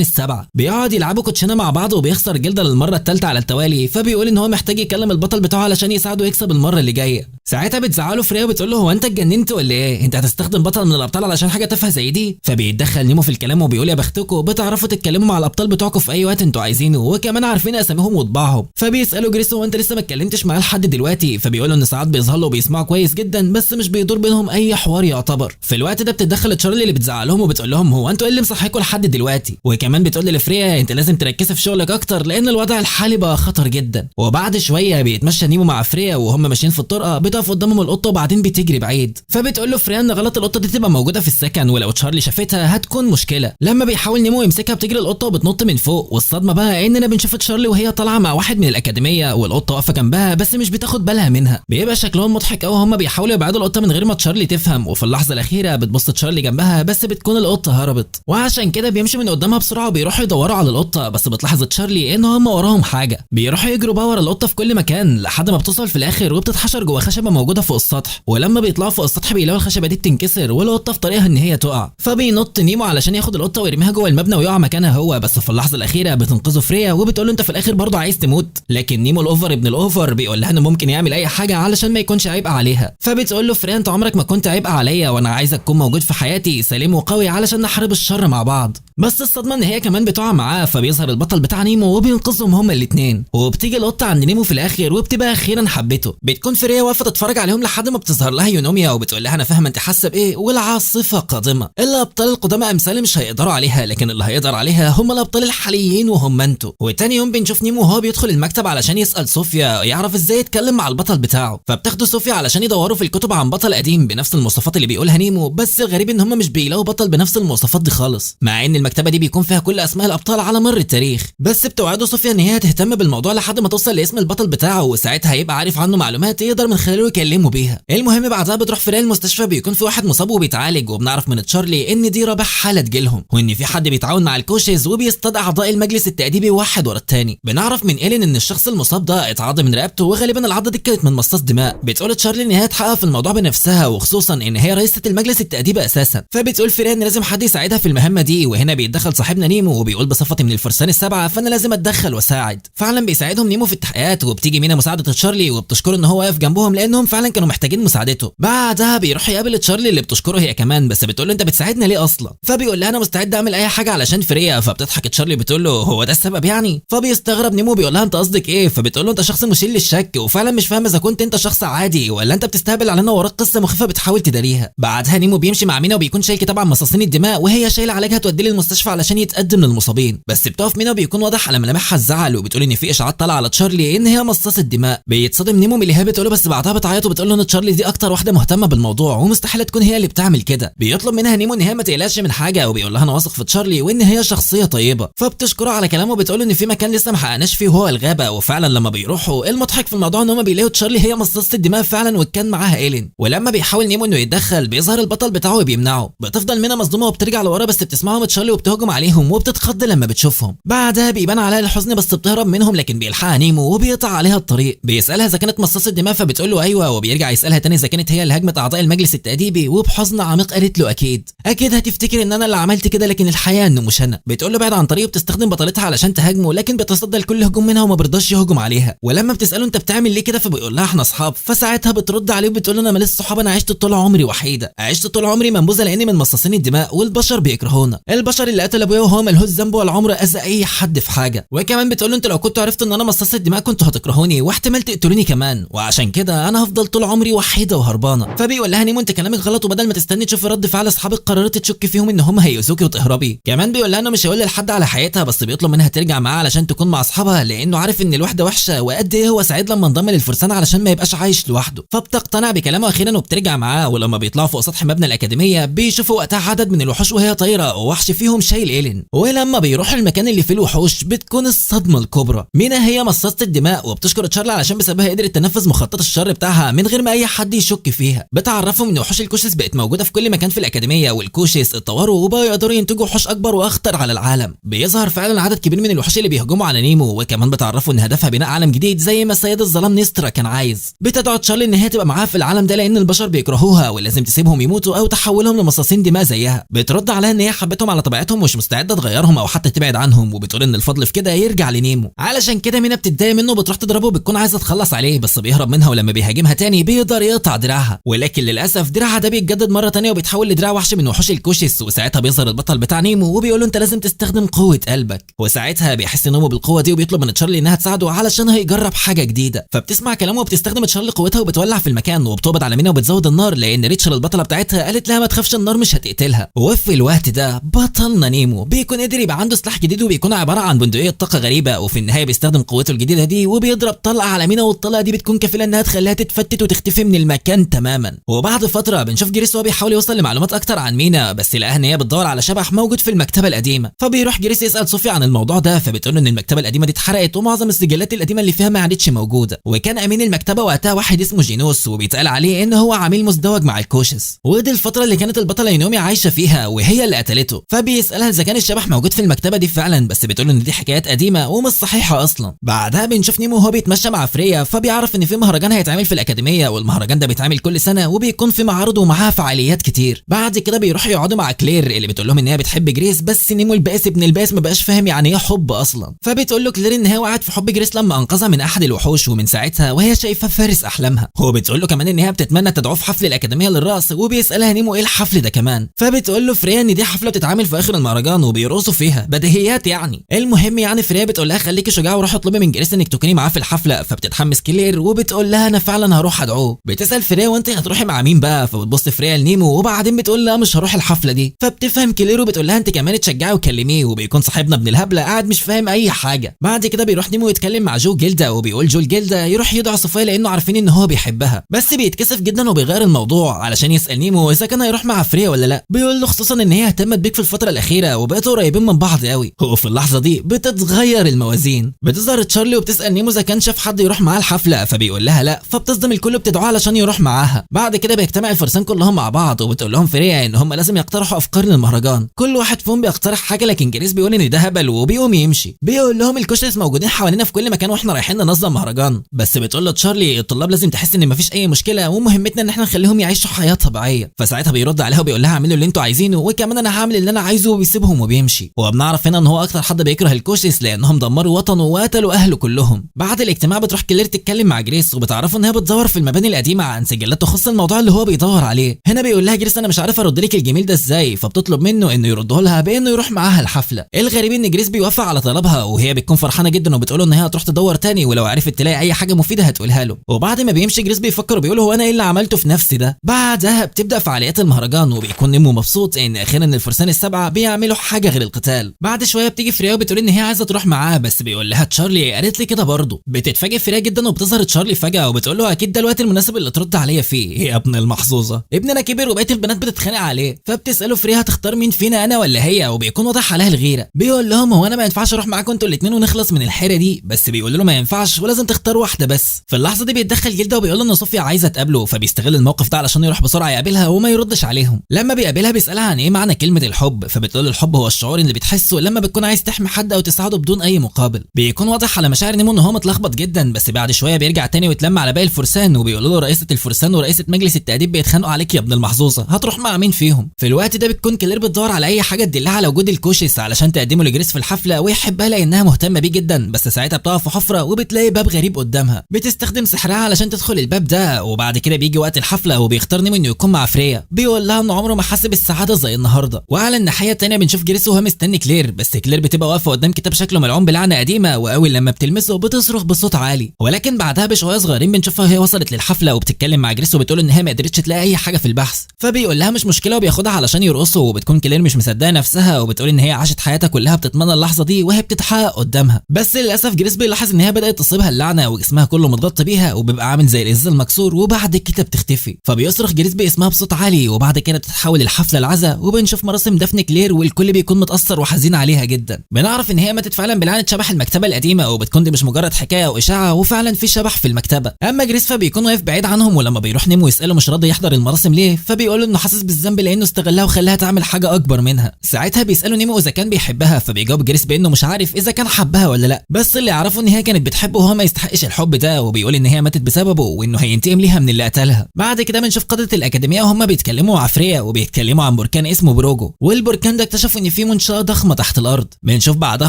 السبعة. بيقعد يلعبوا كوتشينه مع بعض وبيخسر جلده للمرة الثالثة على التوالي، فبيقول ان هو محتاج يكلم البطل بتاعه علشان يساعده يكسب المرة اللي جاية. ساعتها بتزعله فريا وبتقول له هو انت اتجننت ولا ايه؟ انت هتستخدم بطل من الابطال علشان حاجة تافهة زي دي؟ فبيتدخل نيمو في الكلام وبيقول يا بختكم بتعرفوا تتكلموا مع الابطال بتوعكم في اي وقت انتوا عايزينه، وكمان عارفين اساميهم وطباعهم. فبيسالوا جريس هو انت لسه ما اتكلمتش معاه لحد دلوقتي؟ فبيقول ان ساعات بيظهر له وبيسمعه كويس جدا بس مش بيدور بينهم اي حوار يعتبر. في الوقت ده بتتدخل تشارلي اللي بتزعلهم وبتقول لهم هو انتوا ايه اللي مصحيكوا لحد دلوقتي؟ وكمان بتقول لفريا انت لازم تركزي في شغلك اكتر لان الوضع الحالي بقى خطر جدا. وبعد شوية بيتمشى نيمو مع فريا وهم ماشيين في الطرقه، بتقف قدامهم القطة وبعدين بتجري بعيد. فبتقول له فريا ان غلط القطة دي تبقى موجودة في السكن ولو تشارلي شافتها هتكون مشكلة. لما بيحاول نيمو يمسكها بتجري القطة وبتنط من فوق، والصدمه بقى اننا بنشوف تشارلي وهي طالعه مع واحد من الاكاديمية والقطه واقفة جنبها بس مش بتاخد بالها منها. بيبقى شكلهم مضحك قوي وهم بيحاولوا يبعدوا القطة من غير ما تشارلي تفهم. وفي اللحظة الاخيرة بتبص تشارلي جنبها بس بتكون القطة هربت، وعشان كده بيمشي من قدامها بسرعة وبيروحوا يدوروا على القطة، بس بتلاحظ تشارلي ان هم وراهم حاجة. بيروحوا يجروا بقى ورا القطة في كل مكان لحد ما بتوصل في الاخر وبتتحشر جوه خشبه خشبه موجودة فوق السطح، ولما بيطلعوا فوق السطح بيلاقوا الخشبة دي بتنكسر والقطه في طريقها ان هي تقع، فبينط نيمو علشان ياخد القطة ويرميها جوه المبنى ويقع مكانها هو، بس في اللحظة الاخيرة بتنقذه فريا وبتقول له انت في الاخر برضه عايز تموت، لكن نيمو ال over ابن ال over بيقول لها انه ممكن يعمل اي حاجة علشان ما يكونش عبء عليها، فبتقول له فريا انت عمرك ما كنت عبء عليا وانا عايزك تكون موجود في حياتي سليم وقوي علشان نحارب الشر مع بعض. بس الصدمة ان هي كمان بتقع معاه، فبيظهر البطل بتاع نيمو وبينقذهم هما الاثنين، وبتيجي القطة عند نيمو في الاخر وبتبقى اخيرا حبته. بتكون فريا واقفة تتفرج عليهم لحد ما بتظهر لها يونوميا وبتقول لها انا فاهمه انت حاسه بايه والعاصفه قادمة، الابطال القدامى امثال مش هيقدروا عليها، لكن اللي هيقدر عليها هم الابطال الحاليين وهم انتوا. وتاني يوم بنشوف نيمو وهو بيدخل المكتب علشان يسال صوفيا يعرف ازاي يتكلم مع البطل بتاعه، فبتاخده صوفيا علشان يدوروا في الكتب عن بطل قديم بنفس المواصفات اللي بيقولها نيمو، بس الغريب ان هم مش بيلاقوا بطل بنفس المواصفات دي خالص، مع ان المكتبة دي بيكون فيها كل اسماء الابطال على مر التاريخ. بس بتوعده صوفيا ان هي هتهتم بالموضوع لحد ما توصل لاسم البطل بتاعه، وساعتها هيبقى عارف عنه معلومات يقدر من خلاله يكلمه بيها. المهم بعدها بتروح فريا المستشفى، بيكون في واحد مصاب وبيتعالج، وبنعرف من تشارلي ان دي رابع حاله تجيلهم، وان في حد بيتعاون مع الكوشز وبيصطاد اعضاء المجلس التأديبي واحد ورا الثاني. بنعرف من إيلين ان الشخص المصاب ده اتعض من رقبته، وغالبا العضه دي كانت من مصاص دماء. بتقول تشارلي ان هي تحقق في الموضوع بنفسها، وخصوصا ان هي رئيسه المجلس التأديبي اساسا، فبتقول فريا ان لازم حد يساعدها في المهمة دي. وهنا بيتدخل صاحبنا نيمو وبيقول بصفتي من الفرسان السبعة فانا لازم اتدخل واساعد. فعلا بيساعدهم نيمو في التحقيقات، وبتيجي مينا مساعدة تشارلي وبتشكره ان هو واقف جنبهم لانهم فعلا كانوا محتاجين مساعدته. بعدها بيروح يقابل تشارلي اللي بتشكره هي كمان، بس بتقول له انت بتساعدنا ليه اصلا؟ فبيقول لها انا مستعد اعمل اي حاجة علشان فريا. فبتضحك تشارلي بتقول له هو ده السبب يعني؟ فبيستغرب نيمو بيقول لها انت قصدك ايه؟ فبتقول له انت شخص مثير للشك، وفعلا مش فاهم اذا كنت انت شخص عادي ولا انت بتستهبل علينا وراك قصة مخيفة بتحاول تداريها. بعدها نيمو بيمشي مع مينا وبيكون شايل كتاب عن مصاصين الدماء، وهي شايله علاجها توديه للمستشفى علشان يتقدم للمصابين. بس بتقف مينا وبيكون واضح على ملامحها الزعل، وبتقول ان في اشاعات طالعه على تشارلي ان هي مصاصه دماء. بيتصدم نيمو من اللي هي بتقوله، بس بعدها بتعيط وبتقول له ان تشارلي دي اكتر واحدة مهتمة بالموضوع ومستحيل تكون هي اللي بتعمل كده. بيطلب منها نيمو ان هي ما تقلقش من حاجة، وبيقول لها انا واثق في تشارلي وان هي شخصية طيبة. فبتشكره على كلامه وبتقول ان في مكان لسه ما حققناش فيه وهو الغابة. وفعلا لما بيروحوا المضحك في الموضوع ان هم بيلاقوا تشارلي هي مصاصه الدماء فعلا وكان معاها ايلين. ولما بيحاول نيمو انه يتدخل بيظهر البطل بتاعه وبيمنعه. بتفضل مينا مصدومة وبترجع لورا، بس بتسمعهم تشارلي وبتهجم عليهم وبتتخض لما بتشوفهم. بعدها بيبان عليها الحزن بس بتهرب منهم، لكن بيلحقها نيمو وبيقطع عليها الطريق. بيسالها اذا كانت مصاصه دماء فبتقول له ايوه، وبيرجع يسالها تاني اذا كانت هي اللي هاجمت اعضاء المجلس التأديبي، وبحزن عميق قالت له اكيد اكيد هتفتكر ان انا اللي عملت كده، لكن الحقيقة انه مش انا. بتقول له بعد عن طريقه، بتستخدم بطلتها علشان تهاجمه، لكن بيتصدى لكل هجوم منها وما بيرضاش يهجم عليها. ولما بتساله انت بتعمل ليه كده فبيقول لها احنا اصحاب. فساعتها بترد عليه وبتقول له انا ماليش صحاب، انا عشت طول عمري وحيده، عشت طول عمري منبوذه لاني من مصاصين الدماء والبشر بيكرهونا، البشر اللي قتل ابويا وهو ملهوش ذنب ولا عمره اذى اي حد في حاجة. وكمان بتقول له انت لو كنت عرفت ان انا مصاصه الدماء كنتوا هتكرهوني واحتمال تقتلوني كمان، وعشان كده انا هفضل طول عمري وحيده وهربانه. فبيقول لها نيمو انت كلامك غلط، وبدل ما تستني تشوفي رد فعل اصحابك قررت تشك فيهم ان هم هيؤذوكي وتهربي. كمان بيقول لها انه مش هيقول لحد على حياتها، بس بيطلب منها ترجع معاه علشان تكون مع اصحابها لانه عارف ان الوحدة وحشة وقد ايه هو سعيد لما انضم للفرسان علشان ما يبقاش عايش لوحده. فبتقتنع بكلامه اخيرا وبترجع معاه. ولما بيطلعوا فوق سطح مبنى الاكاديمية بيشوفوا وقتها عدد من الوحوش وهي طايره، ووحش فيهم شايل ايلين. ولما بيروحوا المكان اللي فيه الوحوش بتكون الصدمة الكبرى، مينا هي مصاصه الدماء، وبتشكر تشارلي علشان بسببها قدرت تنفذ مخطط الشر بتاعها من غير ما اي حد يشك فيها. بتعرفهم ان وحوش الكوشس بقت موجودة في كل مكان في الاكاديمية، والكوشس اتطوروا وبقوا يقدروا ينتجوا وحوش اكبر واخطر على العالم. بيظهر فعلا عدد كبير من الوحوش اللي بيهجموا على نيمو، وكمان بتعرفوا ان هدفها بناء عالم جديد زي ما السيد الظلام نسترا كان عايز. بتدعو تشارلي ان هي تبقى معاها في العالم ده لان البشر بيكرهوها ولازم تسيبهم يموتوا او تحولهم لمصاصين دماء زيها. بترد عليها ان هي حبتهم على طبيعتهم ومش مستعدة تغيرهم او حتى تبعد عنهم، وبتقول ان الفضل في كده يرجع لنيمو. علشان كده مينا بتتضايق منه وبتروح تضربه وبتكون عايزه تخلص عليه، بس بيهرب منها، ولما بيهاجمها تاني بيقدر يقطع دراعها، ولكن للاسف دراعها ده بيتجدد مرة تانية وبيتحول لدراع وحش من وحوش الكوشس. وساعتها بيظهر البطل بتاع نيمو وبيقول له انت لازم تستخدم قوة قلبك. وساعتها بيحس نيمو بالقوة دي وبيطلب من تشارلي انها تساعده علشان هيجرب حاجة جديدة. فبتسمع كلامه وبتستخدم تشارلي قوتها وبتولع في المكان وبتقبض على مينا وبتزود النار، لان ريتشل البطلة بتاعتها قالت لها ما تخافش النار مش هتقتلها. وفي الوقت ده بطلنا نيمو بيكون قدر يبقى عنده سلاح جديد وبيكون عبارة عن بندقية طاقة غريبة، وفي النهاية بيستخدم قوته الجديدة دي وبيضرب طلقه على مينا، والطلقه دي بتكون كفيله انها تخليها تتفتت وتختفي من المكان تماما. وبعد فترة بنشوف جريس وهو بيحاول يوصل لمعلومات اكتر عن مينا، بس لقاها ان هي بتدور على شبح موجود في المكتبة القديمة. فبيروح جريس يسال صوفيا عن الموضوع ده، فبتقول له ان المكتبة القديمة دي اتحرقت ومعظم السجلات القديمة اللي فيها ما عادتش موجودة، وكان امين المكتبة وقتها واحد اسمه جينوس وبيتقال عليه ان هو عميل مزدوج مع الكوشس، ودي الفترة اللي كانت البطلة يونومي عايشه فيها وهي اللي قتلته. فبيحكي بيسالها اذا كان الشبح موجود في المكتبة دي فعلا، بس بتقول ان دي حكايات قديمة ومش صحيحه اصلا. بعدها بنشوف نيمو وهو بيتمشى مع فريا، فبيعرف ان في مهرجان هيتعمل في الاكاديمية، والمهرجان ده بيتعمل كل سنة وبيكون في معارض ومعاها فعاليات كتير. بعد كده بيروحوا يقعدوا مع كلير اللي بتقول لهم ان هي بتحب جريس، بس نيمو البائس ابن البائس ما بقاش فاهم يعني ايه حب اصلا. فبتقول له كلير ان هي وقعت في حب جريس لما انقذها من احد الوحوش، ومن ساعتها وهي شايفه فارس احلامها. هو بتقول له كمان ان هي بتتمنى تدعوه في حفل الاكاديمية للرقص، وبيسالها نيمو ايه الحفل ده كمان، فبتقول له فريا ان دي حفلة بتتعمل في اخر المهرجان وبيرقصوا فيها، بديهيات يعني. المهم يعني فريا بتقول لها خليكي شجاعة وروحي اطلبي من جريس انك تكوني معاه في الحفلة، فبتتحمس كلير وبتقول لها انا فعلا هروح ادعوه. بتسال فريا وانت هتروحي مع مين بقى؟ فبتبص فريا لنيمو وبعدين بتقول لها مش هروح الحفلة دي. فبتفهم كلير وبتقول لها انت كمان اتشجعي وكلميه، وبيكون صاحبنا ابن الهبلة قاعد مش فاهم اي حاجة. بعد كده بيروح نيمو يتكلم مع جو جيلدا، وبيقول جو جيلدا يروح يدعو صوفيا لانه عارفين ان هو بيحبها، بس بيتكسف جدا وبيغير الموضوع علشان يسال نيمو اذا كان هيروح مع فريا ولا لا. بيقول له خصوصا ان هي اهتمت بيك في الفترة الاخيرة وبقيتوا قريبين من بعض قوي. وفي اللحظة دي بتتغير الموازين، بتظهر تشارلي وبتسال نيمو اذا كان شاف حد يروح معاه الحفلة، فبيقول لها لا، فبتصدم الكل وبتدعوه علشان يروح معاها. بعد كده بيجتمع الفرسان كلهم مع بعض، وبتقول لهم فريا ان هم لازم يقترحوا افكار للمهرجان. كل واحد فيهم بيقترح حاجة، لكن جريس بيقول ان ده هبل وبيقوم يمشي. بيقول لهم الكوشس موجودين حوالينا في كل مكان واحنا رايحين ننظم مهرجان، بس بتقول له تشارلي الطلاب لازم تحس ان مفيش اي مشكلة ومهمتنا ان احنا نخليهم يعيشوا حياة طبيعية. فساعتها بيرد عليها وبيقول لها اعملوا اللي انتوا عايزينه وكمان انا هعمل اللي انا عايزه، وبيسيبهم وبيمشي. وبنعرف هنا ان هو اكتر حد بيكره الكوشس لانهم دمروا وطنه وقتلوا اهله كلهم. بعد الاجتماع بتروح كلير تتكلم مع جريس، وبتعرفه ان هي بتدور في المباني القديمة عن سجلات تخص الموضوع اللي هو بيدور عليه. هنا بيقول لها جريس انا مش عارف ارد لك الجميل ده ازاي، فبتطلب منه انه يرده لها بانه يروح معاها الحفلة. الغريب ان جريس بيوافق على طلبها، وهي بتكون فرحانة جدا وبتقول له ان هي هتروح تدور تاني ولو عرفت تلاقي اي حاجة مفيدة هتقولها له. وبعد ما بيمشي جريس بيفكر وبيقول هو انا ايه اللي عملته في نفسي ده. بعدها بتبدا فعاليات المهرجان، وبيكون نيمو مبسوط ان اخيرا الفرسان السبعة بيعملوا حاجة غير القتال. بعد شوية بتيجي فريا وبتقول ان هي عايزه تروح معاه، بس بيقول لها تشارلي قالت لي كده برضه. بتتفاجئ فريا جدا وبتظهر تشارلي فجاة وبتقول له اكيد ده الوقت المناسب اللي ترد عليا فيه يا ابن المحظوظه، ابننا كبر وبقيت البنات بتتخانق عليه. فبتساله فريا هتختار مين فينا انا ولا هي، وبيكون واضح عليها الغيرة. بيقول لهم هو انا ما ينفعش اروح معاكم انتوا الاثنين ونخلص من الحيرة دي، بس بيقول له ما ينفعش ولازم تختار واحدة بس. في اللحظة دي بيتدخل جلده وبيقول له ان صوفيا عايزه تقابله، فبيستغل الموقف ده علشان يروح بسرعة يقابلها وما يردش عليهم. لما بيقابلها بيسالها عن ايه معنى كلمة الحب، فبتقول له الحب هو الشعور اللي بتحسه لما بتكون عايز تحمي حد او تساعده بدون اي مقابل. بيكون واضح على مشاعر نيمو ان هو متلخبط جدا، بس بعد شوية بيرجع تاني ويتلم على باقي الفرسان وبيقولوا له رئيسه الفرسان ورئيسه مجلس التأديب بيتخانقوا عليك يا ابن المحظوظه، هتروح مع مين فيهم؟ في الوقت ده بتكون كلير بتدور على اي حاجة تدلها على وجود الكوشس علشان تقدمه لجريس في الحفلة ويحبها لانها مهتمة بيه جدا، بس ساعتها بتقف في حفره وبتلاقي باب غريب قدامها، بتستخدم سحرها علشان تدخل الباب ده. وبعد كده بيجي وقت الحفلة وبيختار نيمو انه يكون مع فريا، بيقول لها ان عمره ما حس بالسعادة زي النهارده. وعلى الناحية الثانية بنشوف جريس وهو مستني كلير، بس كلير بتبقى واقفة قدام كتاب شكله ملعون بلعنه قديمة، واول لما بتلمسه بتصرخ بصوت عالي. ولكن بعدها بشوية صغيرين بنشوفها وهي وصلت للحفله وبتتكلم مع جريس وبتقول ان هي ما قدرتش تلاقي اي حاجة في البحث، فبيقول لها مش مشكلة وبياخدها علشان يرقصوا. وبتكون كلير مش مصدقه نفسها وبتقول ان هي عاشت حياتها كلها بتتمنى اللحظة دي وهي بتتحقق قدامها، بس للاسف جريس بيلاحظ ان هي بدات تصيبها اللعنة وجسمها كله متغطى بيها وبيبقى عامل زي الازاز المكسور، وبعد كده بتختفي. فبيصرخ جريس باسمها بصوت عالي، وبعد كده بتتحول الحفلة لعزا، وبنشوف مراسم دفن كلير والكل بيكون متاثر وحزين عليها جدا. بنعرف ان هي ماتت فعلا بلعنه شبح المكتبة القديمة، وبتكون دي مش مجرد حكاية واشاعة وفعلا في شبح في المكتبة. اما جريس فبيكون واقف بعيد عنهم، ولما بيروح نيمو يساله مش راضي يحضر المراسم ليه، فبيقول انه حاسس بالذنب لانه استغلها وخلاها تعمل حاجة اكبر منها. ساعتها بيساله نيمو اذا كان بيحبها، فبيجاوب جريس بانه مش عارف اذا كان حبها ولا لا، بس اللي يعرفه ان هي كانت بتحبه وهو ما يستحقش الحب ده، وبيقول ان هي ماتت بسببه وانه هينتقم ليها من اللي قتلها. بعد كده بنشوف قاده الاكاديمية وهم بيتكلموا مع فريا وبيتكلموا عن بركان اسمه بروجو، والبركان ده اكتشفوا ان فيه منشاه ضخمة تحت الارض. بنشوف بعدها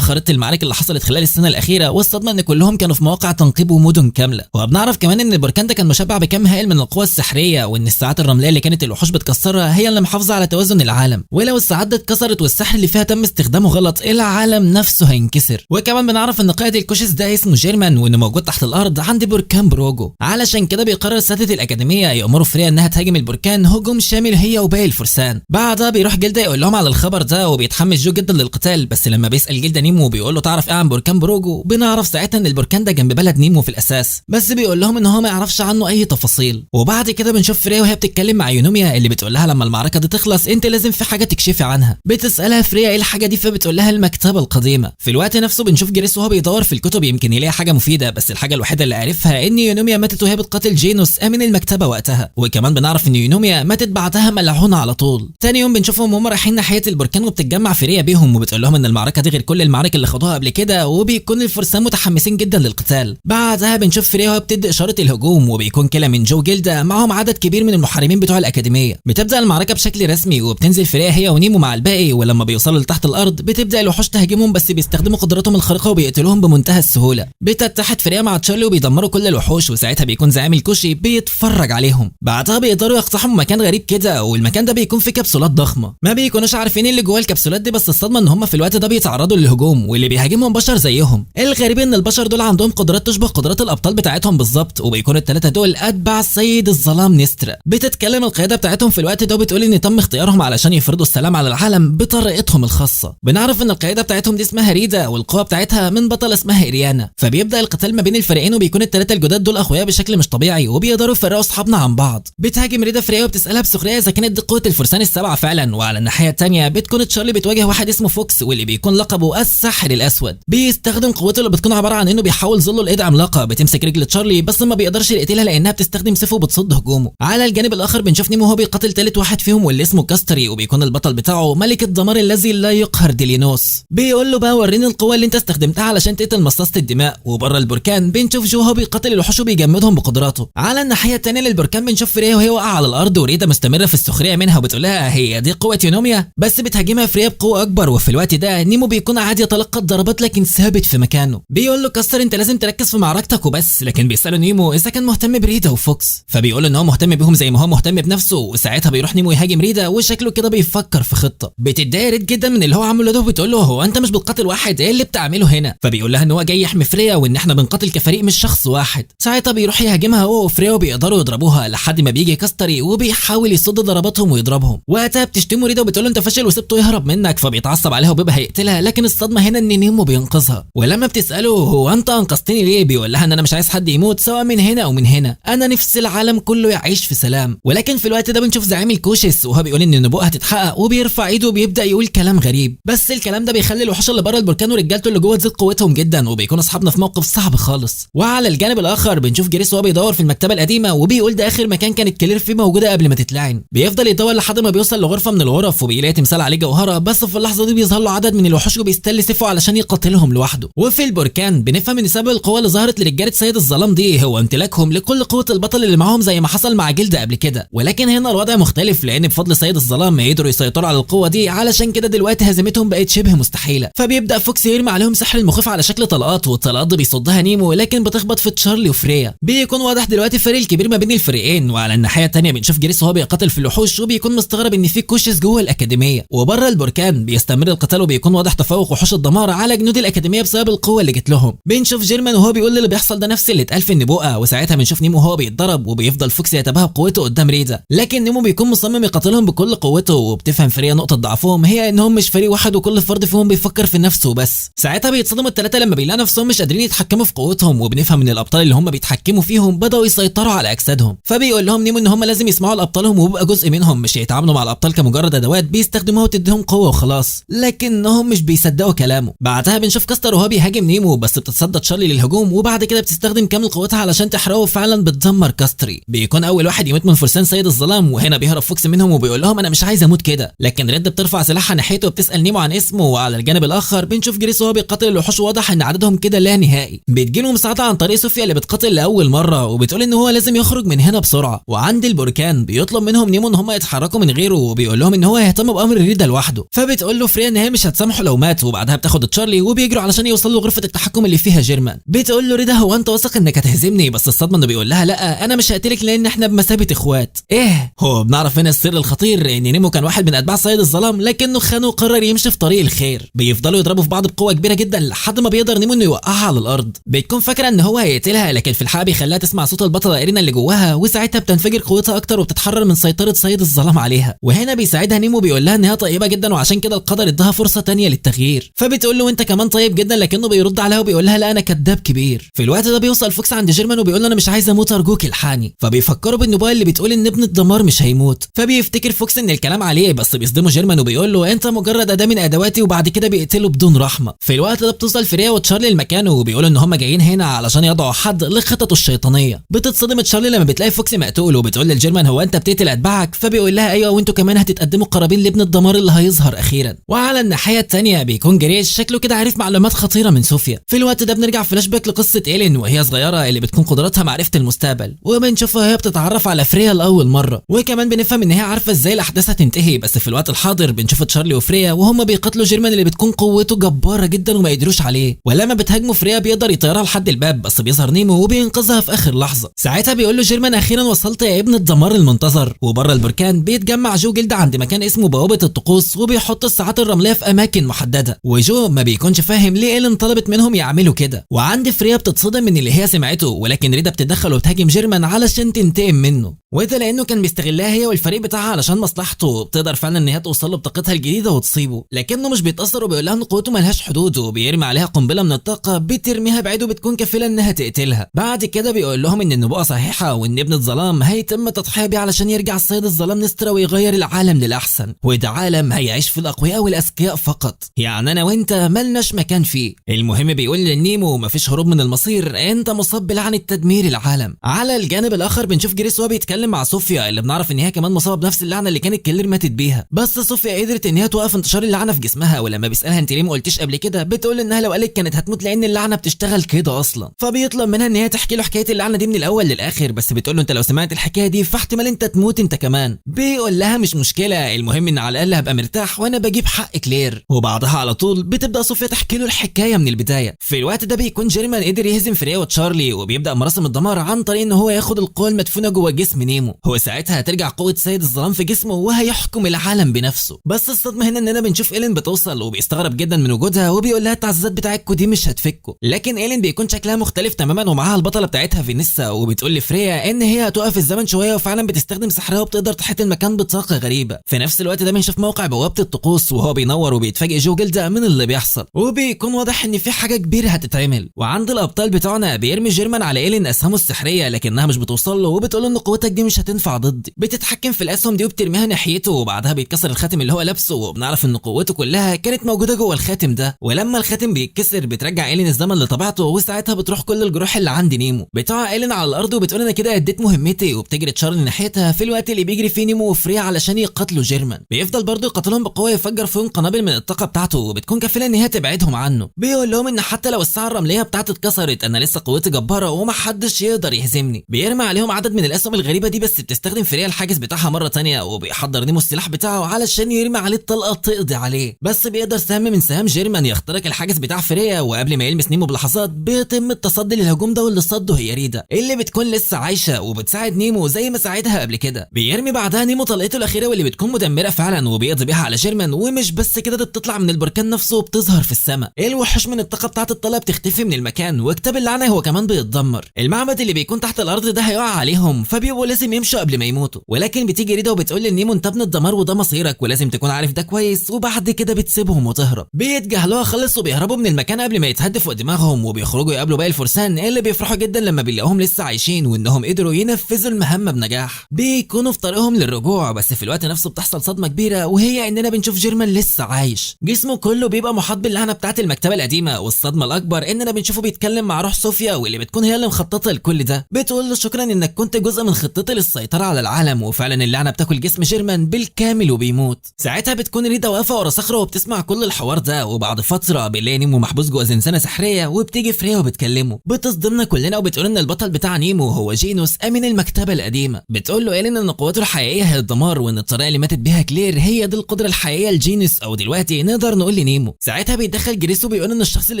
خريطة المعارك اللي حصلت خلال السنة الاخيرة، والصدمه ان كلهم كانوا في مواقع تنقيب ومدن كاملة. وبنعرف كمان ان البركان ده كان مشبع بكم هائل من القوى السحريه، وان الساعات الرملية اللي كانت الوحوش بتكسرها هي اللي محافظة على توازن العالم، ولو الساعات دي اتكسرت والسحر اللي فيها تم استخدامه غلط العالم نفسه هينكسر. وكمان بنعرف ان قائد الكوشس ده اسمه جيرمان وانه موجود تحت الارض عند بركان بروجو، علشان كده بيقرر سادة الاكاديمية يامروا فريا انها تهاجم البركان هجوم شامل هي وباقي الفرسان. بعدها بيروح جلده يقول لهم على الخبر ده، وبيتحمس جو جدا للقتال، بس لما بيسال جلده نيمو وبيقول له تعرف ايه عن بركان بروجو، بنعرف ساعتها ان البركان ده جنب بلد نيمو في الاساس، بس بيقول لهم ان هو ما يعرفش عنه اي تفاصيل. وبعد كده بنشوف فريا وهي بتتكلم مع يونوميا اللي بتقول لها لما المعركة دي تخلص انت لازم في حاجة تكشفي عنها. بتسالها فريا ايه الحاجة دي، فبتقول لها المكتبة القديمة. في الوقت نفسه بنشوف جريس وهو بيدور في الكتب يمكن يلاقي حاجة مفيدة، بس الحاجة الوحيدة اللي عرفها ان يونوميا ماتت وهي بتقاتل جينوس امين المكتبة وقتها، وكمان بنعرف ان يونوميا ماتت بعدها ملعونة على طول. تاني يوم بنشوفهم وهم رايحين ناحية البركان البركان وبتتجمع فريا بيهم وبتقول لهم ان المعركة دي غير كل المعارك اللي خاضوها قبل كده، وبيكون الفرسان متحمسين جدا للقتال. بعدها بنشوف فريا وهي بتدي اشارة الهجوم، وبيكون كلا من جو جيلدا معاهم عدد كبير من المحاربين بتوع الاكاديمية. بتبدا المعركة بشكل رسمي وبتنزل فريا هي ونيمو مع الباقي، ولما بيوصلوا لتحت الارض بتبدا الوحوش تهاجمهم، بس بيستخدموا قدراتهم الخارقة وبيقتلوهم بمنتهى السهولة. بتتحد فريا مع تشارلي وبيدمروا كل الوحوش، وساعتها بيكون زعيم الكوشي بيتفرج عليهم. بعدها بيقدروا يقتحموا مكان غريب كده، والمكان ده بيكون فيه كبسولات ضخمة، ما بيكونوش عارفين اللي جوه الكبسولات دي، بس الصدمة ان هم في الوقت ده بيتعرضوا للهجوم واللي بيهاجمهم بشر زيهم. الغريب ان البشر دول عندهم قدرات تشبه قدرات الابطال بتاعتهم بالظبط، وبيكونوا الثلاثة دول اتباع سيد الظلام نسترا. بتتكلم القيادة بتاعتهم في الوقت ده وبتقول ان تم اختيارهم علشان يفرضوا السلام على العالم بطريقتهم الخاصة. بنعرف ان القيادة بتاعتهم دي اسمها ريدا، والقوه بتاعتها من بطل اسمها إريانا. فبيبدا القتال ما بين الفريقين، وبيكون الثلاثة الجداد دول اقوياء بشكل مش طبيعي وبيقدروا يفرقوا اصحابنا عن بعض. بتهاجم ريدا فريا وبتسالها بسخريه اذا كانت دي قوة الفرسان السبعة فعلا. وعلى الناحية الثانية بتكون تشارلي بتواجه واحد اسمه فوكس، واللي بيكون لقبه الساحر الاسود. بيستخدم قوته اللي بتكون عبارة عن انه بيحول ظله لايد عملاقة بتمسك رجل تشارلي، بس ما بيقدرش يقتلها لانها بتستخدم سيفه وبتصد هجومه. على الجانب الاخر بنشوف نيمو وهو بيقاتل ثالث واحد فيهم واللي اسمه كاستري، وبيكون البطل بتاعه ملك الدمار الذي لا يقهر ديلينوس. بيقول له بقى وريني القوة اللي انت استخدمتها علشان تقتل مصاصه الدماء. وبره البركان بنشوف جو وهو بيقاتل الوحوش وبيجمدهم بقدراته. على الناحية الثانية للبركان بنشوف فريا وهي واقعه على الارض، وريدا مستمرة في السخرية منها وبتقول لها هي دي قوة يونوميا، بس بتهاجمها فريا بقوة اكبر. وفي الوقت ده نيمو بيكون عادي يتلقى الضربات لكن ثابت في مكانه. بيقول له كاستر انت لازم تركز في معركتك وبس، لكن بيساله نيمو اذا كان مهتم بريدا وفوكس، فبيقول ان هو مهتم بيهم زي ما هو مهتم بنفسه. وساعتها بيروح نيمو يهاجم ريدا وشكله كده بيفكر في خطه. بتتضايق ريد جدا من اللي هو عامله ده وبتقول له هو انت مش بتقاتل واحد، ايه اللي بتعمله هنا؟ فبيقول لها ان هو جاي يحمي فريا وان احنا بنقاتل كفريق مش شخص واحد. ساعتها بيروح يهاجمها هو وفريا وبيقدروا يضربوها لحد ما بيجي كاستري وبيحاول يصد ضرباتهم ويضربهم. وقتها بتشتمه ريدا وبتقول له انت فاشل وسبته يهرب منك، فبيتعصب عليها وبيبقى هيقتلها، لكن الصدمة هنا ان نيمو بينقذها. ولما بتساله هو انت انقذتني ليه، بيقول لها ان انا مش عايز حد يموت سواء من هنا او من هنا، انا نفسي العالم كله يعيش في سلام. ولكن في الوقت ده بنشوف زعيم الكوشس وهو بيقول ان النبوءة هتتحقق، وبيرفع ايده وبيبدا يقول كلام غريب، بس الكلام ده بيخلي الوحوش اللي بره البركان ورجالته اللي جوه تزيد قوتهم جدا، وبيكون اصحابنا في موقف صعب خالص. وعلى الجانب الاخر بنشوف جريس وهو بيدور في المكتبة القديمة وبيقول ده اخر مكان كانت كلير فيه موجودة قبل ما تتلعن. بيفضل يدور لحد ما بيوصل لغرفة من الغرف وبيلاقي تمثال عليه جوهره، بس في اللحظة دي بيظهر له عدد من الوحوش وبيستل سيفه علشان يقاتلهم لوحده. وفي البركان بنفهم ان سبب القوة اللي ظهرت لرجاله سيد الظلام دي هو امتلاكهم لكل قوة البطل اللي معاهم زي ما حصل مع جلد قبل كده، ولكن هنا الوضع مختلف لان بفضل سيد الظلام يقدروا يسيطروا على القوة دي، علشان كده دلوقتي هزيمتهم بقت شبه مستحيلة. فبيبدا فوكس يرمي عليهم سحر المخيف على شكل طلقات، والطلقات دي بيصدها نيمو لكن بتخبط في تشارلي وفريا. بيكون واضح دلوقتي الفرق الكبير ما بين الفريقين. وعلى الناحية الثانية بنشوف جريس وهو بيقاتل في الوحوش وبيكون مستغرب ان في كوشس جوه الاكاديمية. وبره البركان بيستمر القتال وبيكون واضح تفوق وحوش الدمار على جنود الاكاديمية بسبب القوة اللي جت لهم. بنشوف جيرمان وهو بيقول اللي بيحصل ده نفس اللي اتقال في النبوءة، وساعتها بنشوف نيمو وهو بيتضرب وبيفضل فوكس يتباهى بقوته قدام ريدا، لكن نيمو بيكون مصمم يقاتلهم بكل قوته. وبتفهم فريا نقطة ضعفهم هي انهم مش فريق واحد وكل فرد فيهم بيفكر في نفسه بس. ساعتها بيتصدموا الثلاثة لما بيلاقوا نفسهم مش قادرين يتحكموا في قوتهم، وبنفهم ان الابطال اللي هم بيتحكموا فيهم بداوا يسيطروا على اجسادهم. فبيقول لهم نيمو ان هم لازم يسمعوا لابطالهم ويبقى جزء منهم، مش يتعاملوا مع الابطال كمجرد ادوات بيستخدموها وتديهم قوة وخلاص، لكنهم مش بيصدقوا كلامه. بعدها بنشوف كاستر وهو بيهاجم نيمو، بس بتتصدى تشارلي للهجوم، وبعد كده بتستخدم كامل قوتها علشان تحرقه، فعلا بتدمر كاستري. بيكون اول واحد يموت من فرسان سيد الظلام، وهنا بيهرب فوكس منهم وبيقول لهم انا مش عايز اموت كده، لكن ريد بترفع سلاحها ناحيته وبتسال نيمو عن اسمه. وعلى الجانب الاخر بنشوف جريس وهو بيقاتل الوحوش، واضح ان عددهم كده لا نهائي. بتجيله مساعدة عن طريق صوفيا اللي بتقاتل لاول مرة وبتقول ان هو لازم يخرج من هنا بسرعة. وعند البركان بيطلب منهم نيمو ان هم يتحركوا من غيره، وبيقول لهم ان هو هيهتم بامر ريدا لوحده. فبتقول له فريا ان هي مش هتسامحه لو مات، وبعدها بتاخد تشارلي وبيجروا علشان يوصلوا لغرفة التحكم اللي فيها جيرمان. بتقول له ريدا هو انت واثق انك هتهزمني؟ بس الصدمة انه بيقول لها لا انا مش هقتلك لان احنا بمثابة اخوات. ايه هو بنعرف هنا السر الخطير ان نيمو كان واحد من اتباع سيد الظلام، لكنه خانه وقرر يمشي في طريق الخير. بيفضلوا يضربوا في بعض بقوة كبيرة جدا لحد ما بيقدر نيمو انه يوقعها على الارض. بتكون فاكره ان هو هيقتلها، لكن في الحقيقة بيخليها تسمع صوت البطلة ايرينا اللي جواها، وساعتها بتنفجر قوتها اكتر وبتتحرر من سيطرة سيد الظلام عليها. وهنا بيساعدها نيمو بيقول لها ان هي طيبة جدا وعشان كده القدر اداها فرصة تانية للتغيير. فبتقول له انت كمان طيب جدا، لكنه بيرد عليها وبيقول لها لا انا كذاب كبير. في الوقت ده بيوصل فوكس عند جيرمان وبيقول له انا مش عايز اموت ارجوك الحقني. فبيفكروا بالنبوءه اللي بتقول ان ابن الدمار مش هيموت. فبيفتكر فوكس ان الكلام عليه، بس بيصدمه جيرمان وبيقول له انت مجرد اداه من ادواتي، وبعد كده بيقتله بدون رحمه. في الوقت ده بتوصل فريا وتشارلي لمكانه وبيقولوا ان هم جايين هنا علشان يضعوا حد لخططه الشيطانية. بتتصدم تشارلي لما بتلاقي فوكس مقتول، وبتقول للجيرمان هو انت بتقتل اتباعك؟ فبيقول لها ايوه وانتوا كمان هتتقدموا قرابين لابن الدمار الدمار اللي هيظهر اخيرا. وعلى الناحية الثانية بيكون جريس شكله كده عارف معلومات خطيرة من صوفيا. في الوقت ده بنرجع فلاش باك لقصة ايلين وهي صغيرة اللي بتكون قدراتها معرفة المستقبل، وبنشوفها وهي بتتعرف على فريا لاول مرة، وكمان بنفهم ان هي عارفه ازاي الاحداث هتنتهي. بس في الوقت الحاضر بنشوف تشارلي وفريا وهم بيقاتلوا جيرمان اللي بتكون قوته جبارة جدا وما يقدروش عليه، ولما بتهاجمه فريا بيقدر يطيرها لحد الباب، بس بيظهر نيمو وبينقذها في اخر لحظة. ساعتها بيقول له جيرمان اخيرا وصلت يا ابن الدمار المنتظر. وبره البركان بيتجمع جو جلد عند مكان اسمه بوابه الطقوس، وبيحط الساعات الرملية في اماكن محددة، وجو ما بيكونش فاهم ليه ايلين طلبت منهم يعملوا كده. وعند فريا بتتصدم من اللي هي سمعته، ولكن ريدا بتتدخل وبتهاجم جيرمان علشان تنتقم منه، وده لانه كان بيستغلها هي والفريق بتاعها علشان مصلحته. بتقدر فعلا ان هي توصل له بطاقتها الجديدة وتصيبه، لكنه مش بيتاثر وبيقول لها ان قوته ملهاش حدود، وبيرمي عليها قنبلة من الطاقة بترميها بعيد وبتكون كفيله انها تقتلها. بعد كده بيقول لهم ان النبوءة صحيحه وان ابن الظلام هيتم التضحية بيه علشان يرجع السيد الظلام نسترا ويغير العالم للاحسن، وده عالم هيعيش في الاقوياء والاذكياء فقط، يعني انا وانت ملناش مكان فيه. المهم بيقول للنيمو مفيش هروب من المصير، انت مصاب بلعنه تدمير العالم. على الجانب الاخر بنشوف جريس وهو بيتكلم مع صوفيا اللي بنعرف ان هي كمان مصابه بنفس اللعنة اللي كانت كلير ماتت بيها، بس صوفيا قدرت ان هي توقف انتشار اللعنة في جسمها. ولما بيسالها انت ليه ما قلتيش قبل كده، بتقول انها لو قالت كانت هتموت لان اللعنة بتشتغل كده اصلا. فبيطلب منها ان هي تحكي له حكاية اللعنة دي من الاول للاخر، بس بتقول له انت لو سمعت الحكاية دي فاحتمال انت تموت انت كمان. بيقول لها مش مشكلة، المهم ان على الاقل هبقى مرتاح وانا بجيب حق كلير. وبعدها على طول بتبدا صوفيا تحكي له الحكاية من البداية. في الوقت ده بيكون جيرمان قدر يهزم فريا وتشارلي، وبيبدا مراسم الدمار عن طريق ان هو ياخد القوة المدفونه جوه جسم نيمو. هو ساعتها هترجع قوة سيد الظلام في جسمه وهيحكم العالم بنفسه. بس الصدمة هنا اننا بنشوف ايلين بتوصل وبيستغرب جدا من وجودها، وبيقول لها التعزيزات بتاعتكم دي مش هتفكوا. لكن ايلين بيكون شكلها مختلف تماما ومعاها البطلة بتاعتها فينيسا، وبتقول لفريا ان هي هتوقف الزمن شوية، وفعلا بتستخدم سحرها وبتقدر تحيط المكان بطاقة غريبة. في نفس الوقت ده بنشوف موقع بوابه الطقوس وهو بينور، وبيتفاجئ جو جلده من اللي بيحصل، وبيكون واضح ان في حاجة كبيرة هتتعمل. وعند الابطال بتوعنا بيرمي جيرمان على ايلين اسهمه السحريه لكنها مش بتوصل له، وبتقول ان قوتك دي مش هتنفع ضدي. بتتحكم في الاسهم دي وبترميها ناحيته، وبعدها بيتكسر الخاتم اللي هو لابسه، وبنعرف ان قوته كلها كانت موجودة جوه الخاتم ده. ولما الخاتم بيتكسر بترجع ايلين الزمن لطبيعته، وساعتها بتروح كل الجروح اللي عند نيمو. بتقع ايلين على الارض وبتقول انا كده اديت مهمتي، وبتجري تشارلي ناحيتها في الوقت اللي بيجري فيه نيمو وفريا علشان يقاتلوا جيرمان. بيفضل برضه يقاتلهم بقوة، يفجر فيهم قنابل من الطاقة بتاعته، وبتكون كفيله ان هي تبعدهم عنه. بيقول لهم ان حتى لو الساعة الرملية بتاعته اتكسرت انا لسه قوتي جبارة ومحدش يقدر يهزمني. بيرمي عليهم عدد من الاسهم الغريبة دي، بس بتستخدم فريا الحاجز بتاعها مرة ثانية، وبيحضر نيمو السلاح بتاعه علشان يرمي عليه الطلقة تقضي عليه. بس بيقدر سهم من سهام جيرمان يخترق الحاجز بتاع فريا، وقبل ما يلمس نيمو بلحظات بيتم التصدي للهجوم ده، واللي صده هي ريدا اللي بتكون لسه عايشه وبتساعد نيمو زي ما ساعدها قبل كده. بيرمي بعدها نيمو طلقته الاخيرة واللي بتكون مدمرة فعلا، وبيقضي بيها على جيرمان. ومش بس كده، ده بتطلع من البركان نفسه وبتظهر في السماء. الوحوش من الطاقة بتاعه الطلقة بتختفي من المكان، وكتاب اللعنة هو كمان بيتدمر. المعبد اللي بيكون تحت الارض ده هيقع عليهم، فبيبقوا لازم يمشوا قبل ما يموتوا. ولكن بتيجي ريدا وبتقول لنيمو انت ابن الدمار وده مصيرك ولازم تكون عارف ده كويس، وبعد كده بتسيبهم وتهرب. بيتجاهلوها خالص وبيهربوا من المكان قبل ما يتهد فوق دماغهم، وبيخرجوا يقابلوا باقي الفرسان اللي بيفرحوا جدا لما بيلاقوهم لسه عايشين وانهم قدروا ينفذوا المهمة بنجاح. بيكونوا في طريقهم للرجوع، بس في الوقت نفسه بتحصل صدمة كبيرة، وهي اننا بنشوف جيرمان لسه عايش، جسمه كله بيبقى محاط باللعنه بتاعه المكتبة القديمة. والصدمه الاكبر اننا بنشوفه بيتكلم مع روح صوفيا واللي بتكون هي اللي مخططه لكل ده. بتقول له شكرا انك كنت جزء من خطتي للسيطرة على العالم، وفعلا اللعنة بتاكل جسم جيرمان بالكامل وبيموت. ساعتها بتكون ريدا واقفة ورا صخرة وبتسمع كل الحوار ده. وبعد فترة بنلاقي نيمو محبوس جوه زنزانة سحريه، وبتيجي فريا وبتكلمه، بتصدمنا كلنا وبتقول ان البطل بتاع نيمو هو جينوس امين المكتبة القديمة. بتقول له ايلين ان قوته الحقيقية هي الدمار، وان الطريقة اللي ماتت بيها كلير هي دي القدرة الحقيقية لجينوس، او دلوقتي نقدر نقول لنيمو. ساعتها بيتدخل جريس وبيقول ان الشخص اللي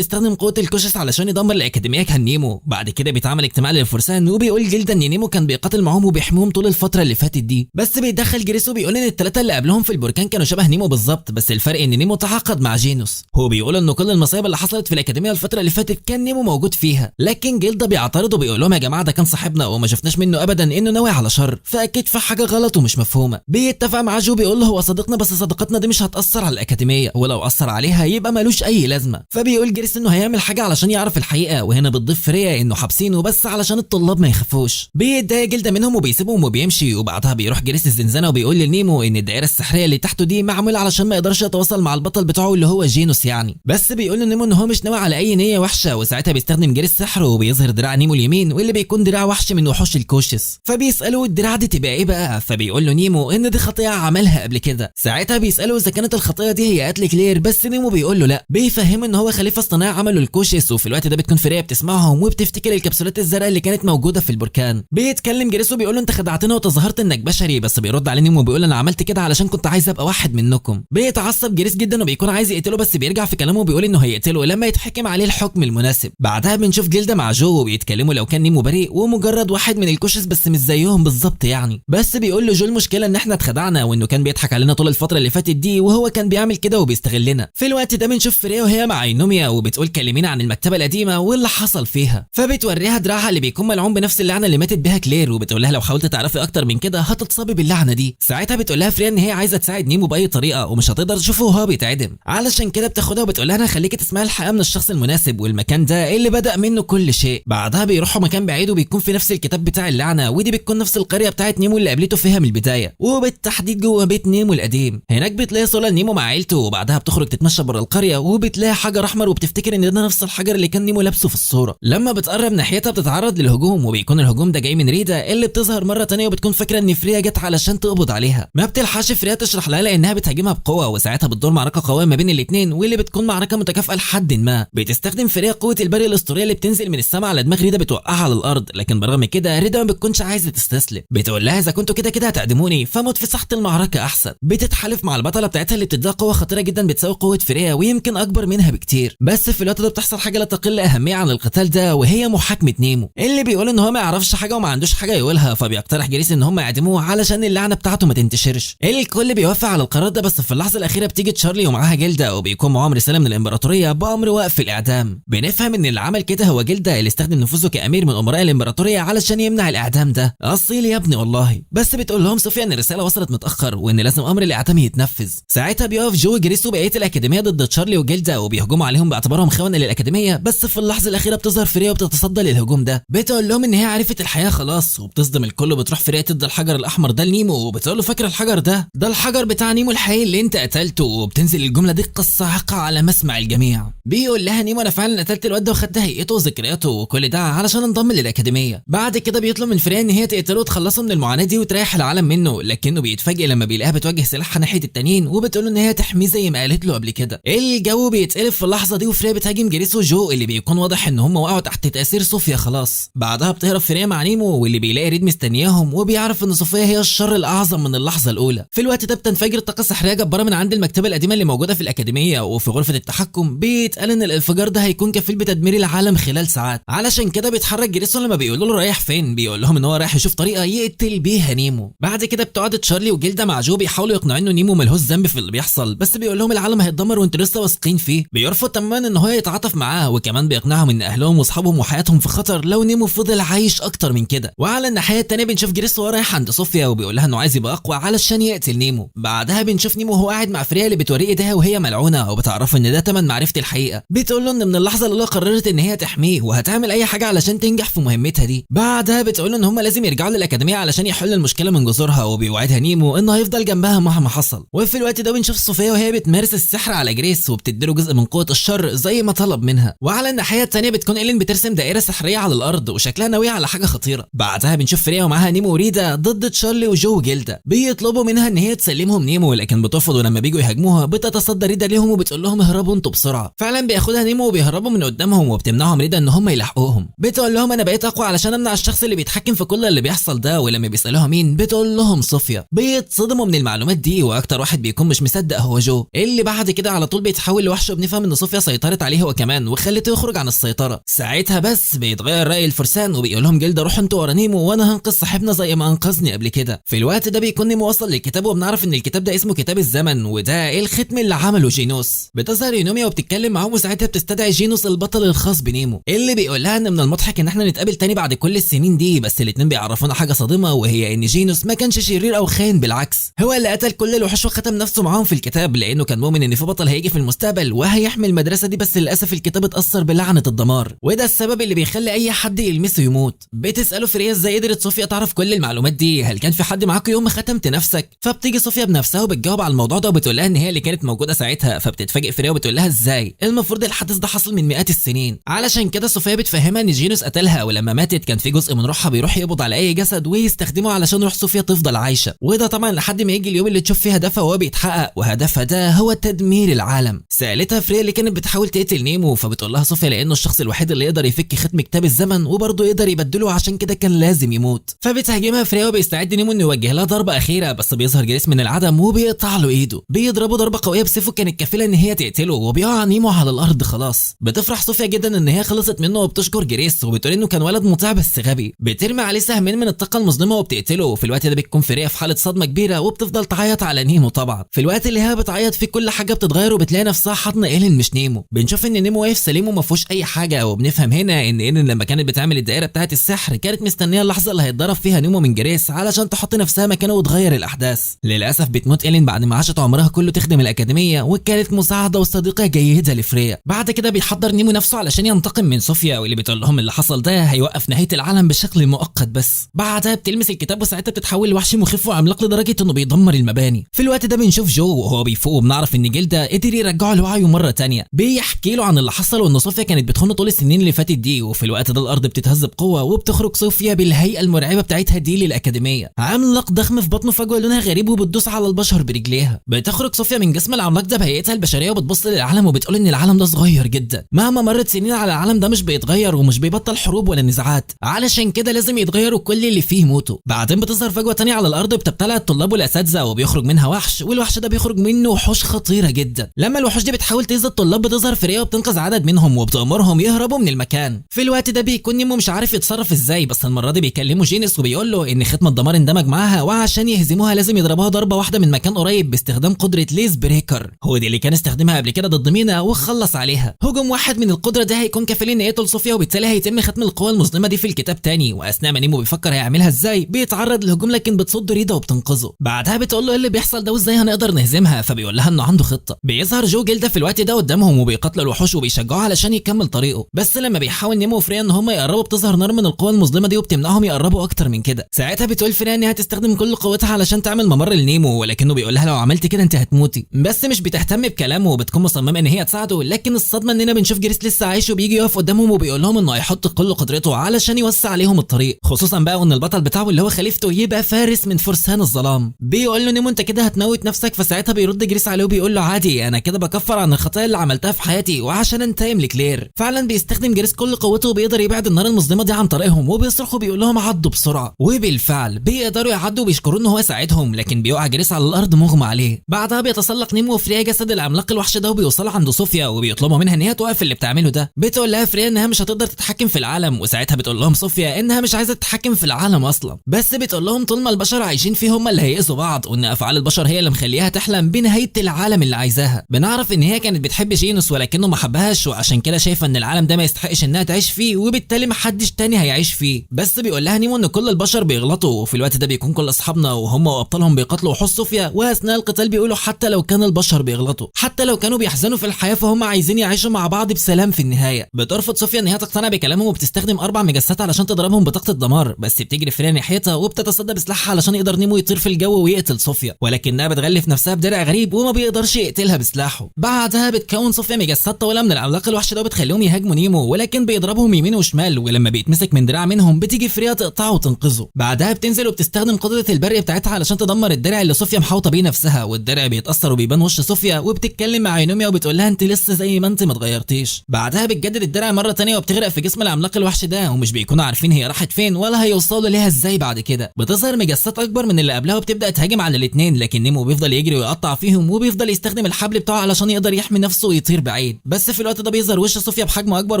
استخدم قوة الكوشس علشان يدمر الاكاديمية كان نيمو. بعد كده بيتعمل اجتماع للفرسان، وبيقول جلدا ان نيمو كان بيقاتل معاهم وبيحميهم طول الفترة اللي فاتت دي. بس بيتدخل جريس وبيقول ان الثلاثة اللي قبلهم في البركان كانوا شبه نيمو بالظبط، بس الفرق ان نيمو تعاقد مع جينوس. هو بيقول ان كل المصايب اللي حصلت في الاكاديمية الفترة اللي فاتت كان نيمو موجود فيها. لكن جلدا بيعترض وبيقول لهم يا جماعة ده كان صاحبنا وما شفناش منه ابدا انه ناوي على شر، فاكيد في حاجة غلط ومش مفهومه. بيتفق مع جو بيقول له هو صديقنا، بس صداقتنا دي مش هتاثر على الاكاديمية، ولو اثر عليها يبقى ملوش اي لازمه. فبيقول جريس انه هيعمل حاجة علشان يعرف الحقيقة، وهنا بتضيف فريا انه حابسينه بس علشان الطلاب ما يخافوش. بيتضايق جلدا منهم وبيسيبهم وبيمشي. وبعدها بيروح جريس الزنزانة وبيقول لنيمو ان الدائرة السحريه اللي تحته دي معمولة علشان ما يقدرش يتواصل مع البطل بتاعه اللي هو جينوس يعني. بس بيقول لنيمو ان هو مش ناوي على اي نيه وحشة. وساعتها بيستخدم جريس سحره وبيظهر دراع نيمو اليمين واللي بيكون دراع وحش من وحوش الكوشس. فبيسالوه الدراع دي تبقى ايه بقى، فبيقول له نيمو ان دي خطيئة عملها قبل كده. ده. ساعتها بيساله اذا كانت الخطية دي هي قتل كلير، بس نيمو بيقول له لا، بيفهمه ان هو خليفة اصطناعي عمله الكوشيس. وفي الوقت ده بتكون فريا بتسمعهم وبتفتكر الكبسولات الزرقاء اللي كانت موجودة في البركان. بيتكلم جريس وبيقول له انت خدعتنا وتظاهرت انك بشري، بس بيرد عليه نيمو وبيقول انا عملت كده علشان كنت عايز ابقى واحد منكم. بيتعصب جريس جدا وبيكون عايز يقتله، بس بيرجع في كلامه وبيقول انه هيقتله لما يتحكم عليه الحكم المناسب. بعدها بنشوف جلده مع جو وبيتكلموا لو كان نيمو بريء ومجرد واحد من الكوشس بس مش زيهم بالظبط يعني. بس بيقول له جو المشكلة ان احنا اتخدعنا وانه كان بيضحك علينا طول الفترة اللي فاتت دي، وهو كان بيعمل كده وبيستغلنا. في الوقت ده بنشوف فريا وهي مع اينوميا وبتقول كلمينا عن المكتبة القديمة واللي حصل فيها، فبتوريها دراعها اللي بيكون ملعون بنفس اللعنة اللي ماتت بيها كلير، وبتقول لها لو حاولت تعرفي اكتر من كده هتتصابي باللعنه دي. ساعتها بتقول لها فريا ان هي عايزه تساعد نيمو باي طريقه ومش هتقدر تشوفه وهو بيتعدم، علشان كده بتاخدها وبتقول لها انا هخليكي تسمعي الحقيقة من الشخص المناسب والمكان ده اللي بدا منه كل شيء. بعدها بيروحوا مكان بعيد وبيكون في نفس الكتاب بتاع اللعنة، ودي بتكون نفس القرية بتاعت نيمو اللي قابلته فيها من البداية، وبالتحديد جوه بيت نيمو القديم. هناك بتلاقي صوره لنيمو مع عيلته، وبعدها بتخرج تتمشى بره القرية وبتلاقي حجر احمر وبتفتكر ان ده نفس الحجر اللي كان نيمو لابسه في الصورة. لما بتقرب ناحيتها بتتعرض للهجوم، وبيكون الهجوم ده جاي من ريدا اللي بتظهر مرة تانية وبتكون فاكره ان فريا جت علشان تقبض عليها. ما بتلحقش فريا تشرح لها لانها بتهاجمها بقوة، وساعتها بتدور معركة قوية ما بين الاثنين واللي بتكون معركة متكافئة لحد ما. بتستخدم فريا قوة البرق الاسطورية اللي بتنزل من السماء على دماغ ريدا بتوقعها على الارض، لكن برغم كده ريدا ما بتكونش عايزه تستسلم. بتقول لها اذا كنتوا كده كده هتعدموني فموت في ساحة المعركة احسن. بتتحالف مع البطلة بتاعتها اللي بتديها قوة خطيرة جدا بتساوي قوة فريا ويمكن اكبر منها بكتير. بس في الوقت ده بتحصل حاجة لا تقل اهمية عن القتال ده، وهي محاكمة نيمو اللي بيقول ان هو ما يعرفش حاجة وما عندوش حاجة يقولها، فبيقترح جريس ان هم يعدموه علشان اللعنة بتاعته ما تنتشرش. الكل بيوافق على القرار ده، بس في اللحظة الاخيرة بتيجي تشارلي ومعاها جلده وبيكون معاهم رسالة من الامبراطورية بامر وقف الاعدام. بنفهم ان اللي عمل كده هو جلده اللي استخدم نفوذه كامير من امراء الامبراطورية علشان يمنع الاعدام ده. اصيل يا ابني والله. بس بتقول لهم صوفيا ان الرسالة وصلت متاخر وان لازم امر الاعدام يتنفذ. ساعتها بيقف جو جريس وبقية الاكاديمية ضد تشارلي وجلده وبيهجموا عليهم باعتبارهم خونه للاكاديميه، بس في اللحظة الاخيرة بتظهر فريا وبتتصدى للهجوم ده. بتقول لهم ان هي عرفت الحقيقة خلاص، وبتصدم الكل. وبتروح فريا تدي الحجر الاحمر ده لنيمو وبتقول له فاكر الحجر ده؟ ده الحجر بتاع نيمو الحقيقي اللي انت قتلته. وبتنزل الجملة دي الصاعقة على مسمع الجميع. بيقول لها نيمو انا فعلا قتلت الواد ده وخدت هيئته وذكرياته وكل ده علشان انضم للاكاديميه. بعد كده بيطلب من فريا ان هي تقتله وتخلصه من المعاناة دي وتريح العالم منه، لكنه بيتفاجئ لما بيلاقيها بتوجه سلاحها ناحية التانيين وبتقول له ان هي تحميه زي ما قالت له قبل كده. الجو بيتقلب في اللحظة دي وفريا بتهاجم جريس وجو اللي بيكون واضح ان هم وقعوا تحت تاثير صوفيا خلاص. بعدها بتهرب فريا مع نيمو واللي بيلاقي ريد مستنياهم وبيعرف ان صوفيا هي الشر الاعظم من اللحظة الاولى. في الوقت ده بتنفجر طاقة سحريه جبارة من عند المكتبة القديمة اللي موجودة في الاكاديمية، وفي غرفة التحكم بيتقال ان الانفجار ده هيكون كفيل بتدمير العالم خلال ساعات. علشان كده بيتحرك جريسون لما بيقولوا له رايح فين، بيقول لهم ان هو رايح يشوف طريقه يقتل بيها نيمو. بعد كده بتقعد تشارلي وجلده مع جو بيحاولوا يقنعوا انه نيمو ملهوش ذنب في اللي بيحصل، بس بيقول لهم العالم هيتدمر وانتوا لسه واثقين فيه. بيرفض تماما ان هو يتعاطف معاه، وكمان بيقنعهم ان اهلهم واصحابهم وحياتهم في خطر لو نيمو فضل عايش اكتر من كده. وعلى الناحية الثانية بنشوف جريس وهو رايح عند صوفيا وبيقول لها انه عايز يبقى اقوى علشان يقتل نيمو. بعدها بنشوف نيمو وهو قاعد مع فريا اللي بتوريه ايديها وهي ملعونة وبتعرفه ان ده تمن معرفة الحقيقة. بتقول له ان من اللحظة اللي قررت ان هي تحميه وهتعمل اي حاجة علشان تنجح في مهمتها دي. بعدها بتقول ان هم لازم يرجعوا للاكاديميه علشان يحلوا المشكلة من جذورها، وبيوعدها نيمو انه هيفضل جنبها مهما حصل. وفي الوقت ده بنشوف صوفيا وهي بتمارس السحر على جريس وبتديله جزء من قوة الشر زي ما طلب منها. وعلى الناحية الثانية بتكون إيلين بترسم دائرة سحريه على الارض وشكلها ناوية على حاجة خطيرة. بعدها بنشوف فريا ومعاها نيمو وريدا ضد تشارلي وجو وجلده، بيطلبوا منها ان هي تسلمهم نيمو لكن بترفض، ولما بيجوا يهاجموها بتتصدى ريدا ليهم وبتقول لهم اهربوا انتوا بسرعة. فعلا بياخدها نيمو وبيهربوا من قدامهم وبتمنعهم ريدا ان هم يلحقوهم. بتقول لهم انا بقيت اقوى علشان امنع الشخص اللي بيتحكم في كل اللي بيحصل ده، ولما بيسالوها مين بتقول لهم صوفيا. بيتصدموا من المعلومات دي، واكتر واحد بيكون مش مصدق هو جو اللي بعد كده على طول بيتحول لوحش، وبنفهم ان صوفيا سيطرت عليه هو كمان وخلته يخرج عن السيطرة. ساعتها بس بيتغير راي الفرسان وبيقول لهم جلده روحوا انتوا ورا نيمو وانا هنقذ صاحبنا زي ما انقذني قبل كده. في الوقت ده بيكون نيمو وصل للكتاب، وبنعرف ان الكتاب ده اسمه كتاب الزمن وده الختم اللي عمله جينوس. بتظهر يونوميا وبتتكلم معاهم، وساعتها بتستدعي جينوس البطل الخاص بنيمو اللي بيقول لها ان من المضحك ان احنا نتقابل تاني بعد كل السنين دي. بس الاتنين بيعرفونا حاجة صادمه، وهي ان جينوس ما كانش شرير او خاين، بالعكس هو اللي قتل كل الوحوش وختم نفسه معاهم في الكتاب، لانه كان مؤمن ان في بطل هيجي في المستقبل وهيحمي المدرسة دي. بس للاسف الكتاب اتاثر بلعنه الدمار، وده السبب اللي بيخلي اي حد يلمسه يموت. بتساله فريا ازاي قدرت صوفيا تعرف كل المعلومات دي، هل كان في حد معاك يوم ما ختمت نفسك؟ فبتيجي صوفيا بنفسها وبتجاوب على الموضوع ده وبتقول لها ان هي اللي كانت موجودة ساعتها. فبتتفاجئ فريا وبتقول لها ازاي، المفروض الحدث ده حصل من مئات السنين. علشان كده صوفيا بتفهمها ان جينوس قتلها، ولما ماتت كان في جزء من روحها بيروح يقبض على اي جسد ويستخدمه علشان روح صوفيا تفضل عايشه، وده طبعا لحد ما يجي اليوم اللي اللي تشوف فيه هدفها وهو بيتحقق، وهدفها ده هو تدمير العالم. سالتها فريا اللي كانت بتحاول تقتل نيمو، فبتقول لها صوفيا لانه الشخص الوحيد اللي يقدر يفك ختم كتاب الزمن وبرضه يقدر يبدله، عشان كده كان لازم يموت. فبتهاجمها فريا وبيستعد نيمو انه يوجه لها ضربه اخيرة، بس بيظهر جريس من العدم وبيقطع له ايده. بيضربه ضربه قوية بسيفه كانت كفيله ان هي تقتله، وبيقع نيمو على الارض خلاص. بتفرح صوفيا جدا ان هي خلصت منه وبتشكر جريس وبتقول انه كان ولد مطيع بس غبي. بترمي عليه سهمين من الطاقة المظلمة وبتقتله. وفي الوقت ده بتكون فريا في حاله صدمة كبيرة وبتفضل تعيط على نيمو. طبعا في الوقت اللي هي بتعيط فيه كل حاجة بتتغير وبتلاقي نفسها حضن ايلين مش نيمو. بنشوف ان نيمو واقف سليم وما فيهوش اي حاجة، وبنفهم هنا ان ايلين لما كانت بتعمل الدائرة بتاعه السحر كانت مستنيه اللحظة اللي هيتضرب فيها نيمو من جريس علشان تحط نفسها مكانه وتغير الاحداث. للاسف بتموت ايلين بعد ما عاشت عمرها كله تخدم الاكاديمية وكانت مساعدة وصديقه جيدة لفريا. بعد كده بيحضر نيمو نفسه علشان ينتقم من صوفيا، واللي بتقول لهم اللي حصل ده هيوقف نهاية العالم بشكل مؤقت بس. بعدها بتلمس الكتاب وساعتها بتتحول لوحش مخيف وعملاق لدرجة انه بيدمر المباني. في الوقت ده بنشوف جو وهو بيفوق، وبنعرف ان جلده قدر يرجعه لوعيه مرة تانية. بيحكي له عن اللي حصل وان صوفيا كانت بتخونه طول السنين اللي فاتت دي. وفي الوقت ده الارض بتتهز بقوة وبتخرج صوفيا بالهيئة المرعبة بتاعتها دي للاكاديميه. عملاق ضخم في بطنه فجوة لونها غريب وبتدوس على البشر برجليها. بتخرج صوفيا من جسم العملاق ده بهيئتها البشرية وبتبص للعالم وبتقول ان العالم ده صغير جدا، مهما مرت سنين على العالم ده مش بيتغير ومش بيبطل حروب ولا نزاعات، علشان كده لازم يتغيروا كل اللي فيه يموتوا. بعدين بتظهر فجوة تانية على الارض بتبتلع الطلاب والاساتذه وبيخرج منها وحش، والوحش ده بيخرج منه وحوش خطيرة جدا. لما الوحوش دي بتحاول تاذي الطلاب بتظهر فريا وبتنقذ عدد منهم وبتامرهم يهربوا من المكان. في الوقت ده بيكون نيمو مش عارف يتصرف ازاي، بس المرة دي بيكلموا جينيس وبيقول له ان ختم الدمار اندمج معاها وعشان يهزموها لازم يضربوها ضربه واحدة من مكان قريب باستخدام قدره ليز بريكر، هو دي اللي كان استخدمها قبل كده ضد مينا وخلص عليها. هجوم واحد من القدرة ده هيكون كفيل ان يقتل صوفيا، وبالتالي هيتم ختم القوى المظلمة دي في الكتاب تاني. واثناء ما نيمو بيفكر هيعملها ازاي بيتعرض لهجوم، لكن بتصد ريدا وبتنقذه. بعدها بتقول له ايه اللي بيحصل ده وازاي هنقدر نهزمها، فبيقول لها انه عنده خطه. بيظهر جو جلده في الوقت ده قدامهم وبيقاتلوا الوحوش وبيشجعوه علشان يكمل طريقه، بس لما بيحاول نيمو وفريا ان هم يقربوا بتظهر نار من القوى المظلمة دي وبتمنعهم يقربوا اكتر من كده. ساعتها بتقول فريا انها تستخدم كل قوتها علشان تعمل ممر لنيمو، ولكنه بيقول لها لو عملت كده انت هتموتي، بس مش بتهتم بكلامه وبتكون مصممه ان هي تساعده. لكن الصدمة اننا بنشوف جريس لسه عايش وبيجي يقف قدامهم وبيقول لهم انه هيحط كل قدرته علشان يوسع عليهم الطريق، خصوصا بقى وان البطل بتاعه اللي هو خليفته يبقى فارس من فرسان الظلام. بيقول له نيمو انت كده هتموت نفسك، فساعتها بيرد جريس عليه وبيقول له عادي انا كده بكفر عن الخطايا اللي عملتها في حياتي وعشان انتقم لكلير. فعلا بيستخدم جريس كل قوته وبيقدر يبعد النار المظلمة دي عن طريقهم، وبيصرخ وبيقول لهم عدوا بسرعة، وبالفعل بيقدروا يعدوا وبيشكروا ان هو ساعدهم، لكن بيقع جريس على الارض مغمى عليه. بعدها بيتسلق نيمو وفريا جسد العملاق الوحش ده وبيوصلوا عند صوفيا وبيطلبوا منها ان هي توقف اللي بتعمله ده. بتقول لها فريا انها مش هتقدر تتحكم في العالم، وساعتها بتقول لهم صوفيا انها مش عايزه تتحكم في العالم اصلا، بس بتقول لهم طول ما البشر عايشين فيه هم اللي هيأذوا بعض، وان افعال البشر هي اللي مخليها تحلم بنهاية العالم اللي عايزاها. بنعرف ان هي كانت بتحب جينوس ولكنه ما حبهاش، وعشان كده شايفه ان العالم ده ما يستحقش انها تعيش فيه وبالتالي ما حدش تاني هيعيش فيه. بس بيقول لها نيمو ان كل البشر بيغلطوا، وفي الوقت ده بيكون كل اصحابنا وهم وابطالهم بيقاتلوا وحوش صوفيا، واثناء القتال بيقولوا حتى لو كان البشر بيغلطوا، حتى لو كانوا بيحزنوا في الحياة، فهم عايزين يعيشوا مع بعض بسلام في النهاية. بترفض صوفيا ان هي تقتنع بكلامهم وبتستخدم 4 مجسات علشان تضربهم بطاقة الدمار، بس بتجري فريا ناحيتها وبتتصدى بسلاحها علشان يقدر نيمو يطير في الجو ويقتل صوفيا، ولكنها بتغلف نفسها بدرع غريب وما بيقدرش يقتلها بسلاحه. بعدها بتكون صوفيا مجسات طويلة من العملاق الوحش ده وبتخليهم يهاجموا نيمو، ولكن بيضربهم يمين وشمال، ولما بيتمسك من دراع منهم بتيجي فريا تقطعه وتنقذه. بعدها بتنزل وبتستخدم قدره البرق بتاعتها علشان تدمر الدرع اللي صوفيا محاوطه بيه نفسها، والدرع بيتاثر وبيبان وش صوفيا، وبتتكلم مع يونوميا وبتقول لها انت لسه زي ما انت ما اتغيرتيش. بعدها بتجدد الدرع مرة ثانية وبتغرق في جسم العملاق الوحش ده، ومش بيكونوا عارفين هي راحت فين ولا هيوصلوا ليها ازاي. بعد كده بتظهر مجسات اكبر من اللي قبلها وبتبدا تهاجم على الاثنين، لكن نيمو بيفضل يجري ويقطع فيهم وبيفضل يستخدم الحبل بتاعه علشان يقدر يحمي نفسه ويطير بعيد. بس في الوقت ده بيظهر وش صوفيا بحجم اكبر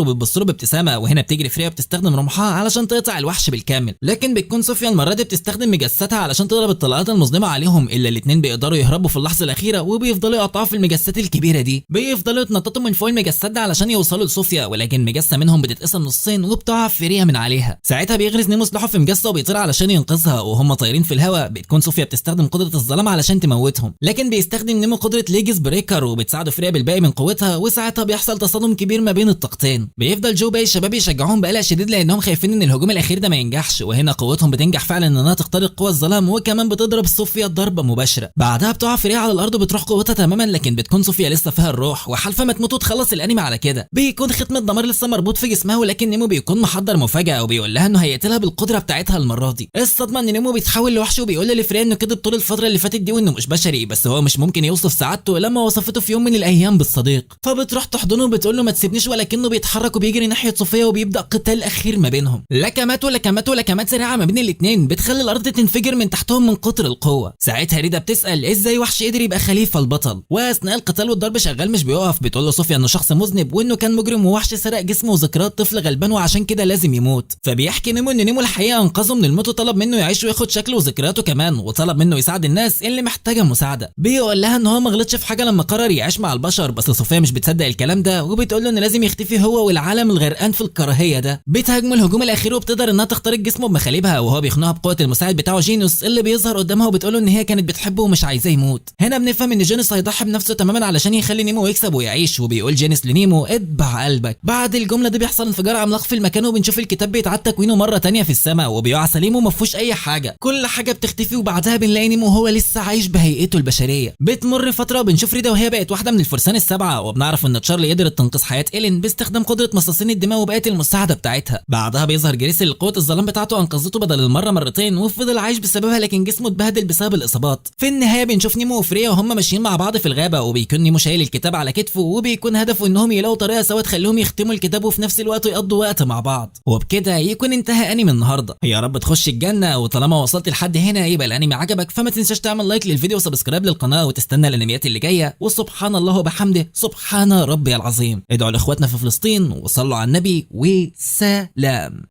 وبتبص له بابتسامة، وهنا بتجري فريا بتستخدم رمحها علشان تقطع الوحش بالكامل، لكن بتكون صوفيا المرة دي بتستخدم مجساتها علشان تضرب الطلقات المظلمة عليهم، الا الاثنين بيقدروا يهربوا في اللحظة الاخيرة وبيفضلوا يقطعوا في المجسات الكبيرة دي. بيفضلوا يتنططوا من فوق المجسات ده علشان يوصلوا لصوفيا، ولكن مجسه منهم بتتقسم نصين وبتقع فريا من عليها. ساعتها بيغرز نيمو سلاحه في مجسه وبيطير علشان ينقذها، وهم طايرين في الهواء بتكون صوفيا بتستخدم قدره الظلام علشان تموتهم، لكن بيستخدم نيمو قدره ليجز بريكر وبتساعده فريا بالباقي من قوتها، وساعتها بيحصل تصادم كبير ما بين الطاقتين. بيفضل جو باقي الشباب يشجعوهم بقلق شديد لانهم خايفين ان الهجوم الاخير ده ما ينجحش، وهنا قوتهم بتنجح فعلا انها تخترق قوى الظلام، وكمان بتضرب صوفيا ضربه مباشرة. بعدها بتقع فريا على الارض وبتروح قوتها تماما، لكن بتكون صوفيا لسه فيها الروح وحالفه ما تموت وتخلص الانمي على كده. بيكون ختم الدمار لسه مربوط في جسمها، ولكن نيمو بيكون محضر مفاجاة وبيقول لها انه هيقتلها بالقدرة بتاعتها المرة دي. الصدمة ان نيمو بيتحول لوحش وبيقول لفريا انه كده طول الفترة اللي فاتت دي وانه مش بشري، بس هو مش ممكن يوصف سعادته لما وصفته في يوم من الايام بالصديق. فبتروح تحضنه وبتقول له ما تسيبنيش، ولكنه بيتحرك وبيجري ناحية صوفيا وبيبدا قتال اخير ما بينهم. لكمات ولكمات ولكمات سريعة ما بين الاثنين بتخلي الارض تنفجر من تحتهم من كتر القوة. ساعتها ريدا بتسال ازاي وحش قدر يبقى خليفة البطل، واثناء القتال والضرب شغال مش بيقف. بتقول له صوفيا انه شخص مذنب وانه كان مجرم ووحش سرق جسمه وذكريات طفل غلبان وعشان كده لازم يموت. فبيحكي نيمو ان نيمو الحقيقة انقذه من الموت وطلب منه يعيش وياخد شكله وذكرياته كمان، وطلب منه يساعد الناس اللي محتاجه مساعدة. بيقول لها ان هو ما غلطش في حاجة لما قرر يعيش مع البشر، بس صوفيا مش بتصدق الكلام ده وبتقول له ان لازم يختفي هو والعالم الغرقان في الكراهية ده. بتهاجمه الهجوم الاخير وبتقدر انها تخترق جسمه بمخالبها، وهو بيخنقها بقوة المساعد بتاعه جينوس اللي بيظهر قدامها وبتقول له ان هي كانت بتحبه ومش عايزاه يموت. هنا بنفهم ان جينوس هيضحي بنفسه تماما علشان يخلي نيمو يكسب ويعيش، وبيقول جينيس لنيمو اتبع قلبك. بعد الجملة دي بيحصل انفجار عملاق في المكان وبنشوف الكتاب بيتعاد تكوينه مرة تانية في السماء وبيقع سليم وما فيهوش اي حاجة، كل حاجة بتختفي. وبعدها بنلاقي نيمو هو لسه عايش بهيئته البشرية. بتمر فترة وبنشوف ريدا وهي بقت واحدة من الفرسان السبعة، وبنعرف ان تشارلي قدرت تنقذ حياة ايلين باستخدام قدره مصاصين الدماء وبقت المساعدة بتاعتها. بعدها بيظهر جريس اللي قوة الظلام بتاعته انقذته بدل المرة مرتين وفضل عايش بسببها، لكن جسمه اتبهدل بسبب الاصابات. في النهاية بنشوف نيمو وفريا وهم ماشيين مع بعض في الغابة، وبيكون نيمو شايل الكتاب على كتفه، وبيكون هدفه انهم يلاقوا طريقه سوا تخليهم يختموا الكتاب وفي نفس الوقت يقضوا وقت مع بعض. وبكده يكون انتهى انمي النهارده. يا رب تخش الجنة، وطالما وصلت لحد هنا يبقى الانمي عجبك، فما تنساش تعمل like للفيديو و subscribe للقناة وتستنى الانميات اللي جاية. وسبحان الله وبحمده، سبحان ربي العظيم. ادعوا لاخواتنا في فلسطين وصلوا على النبي، وسلام.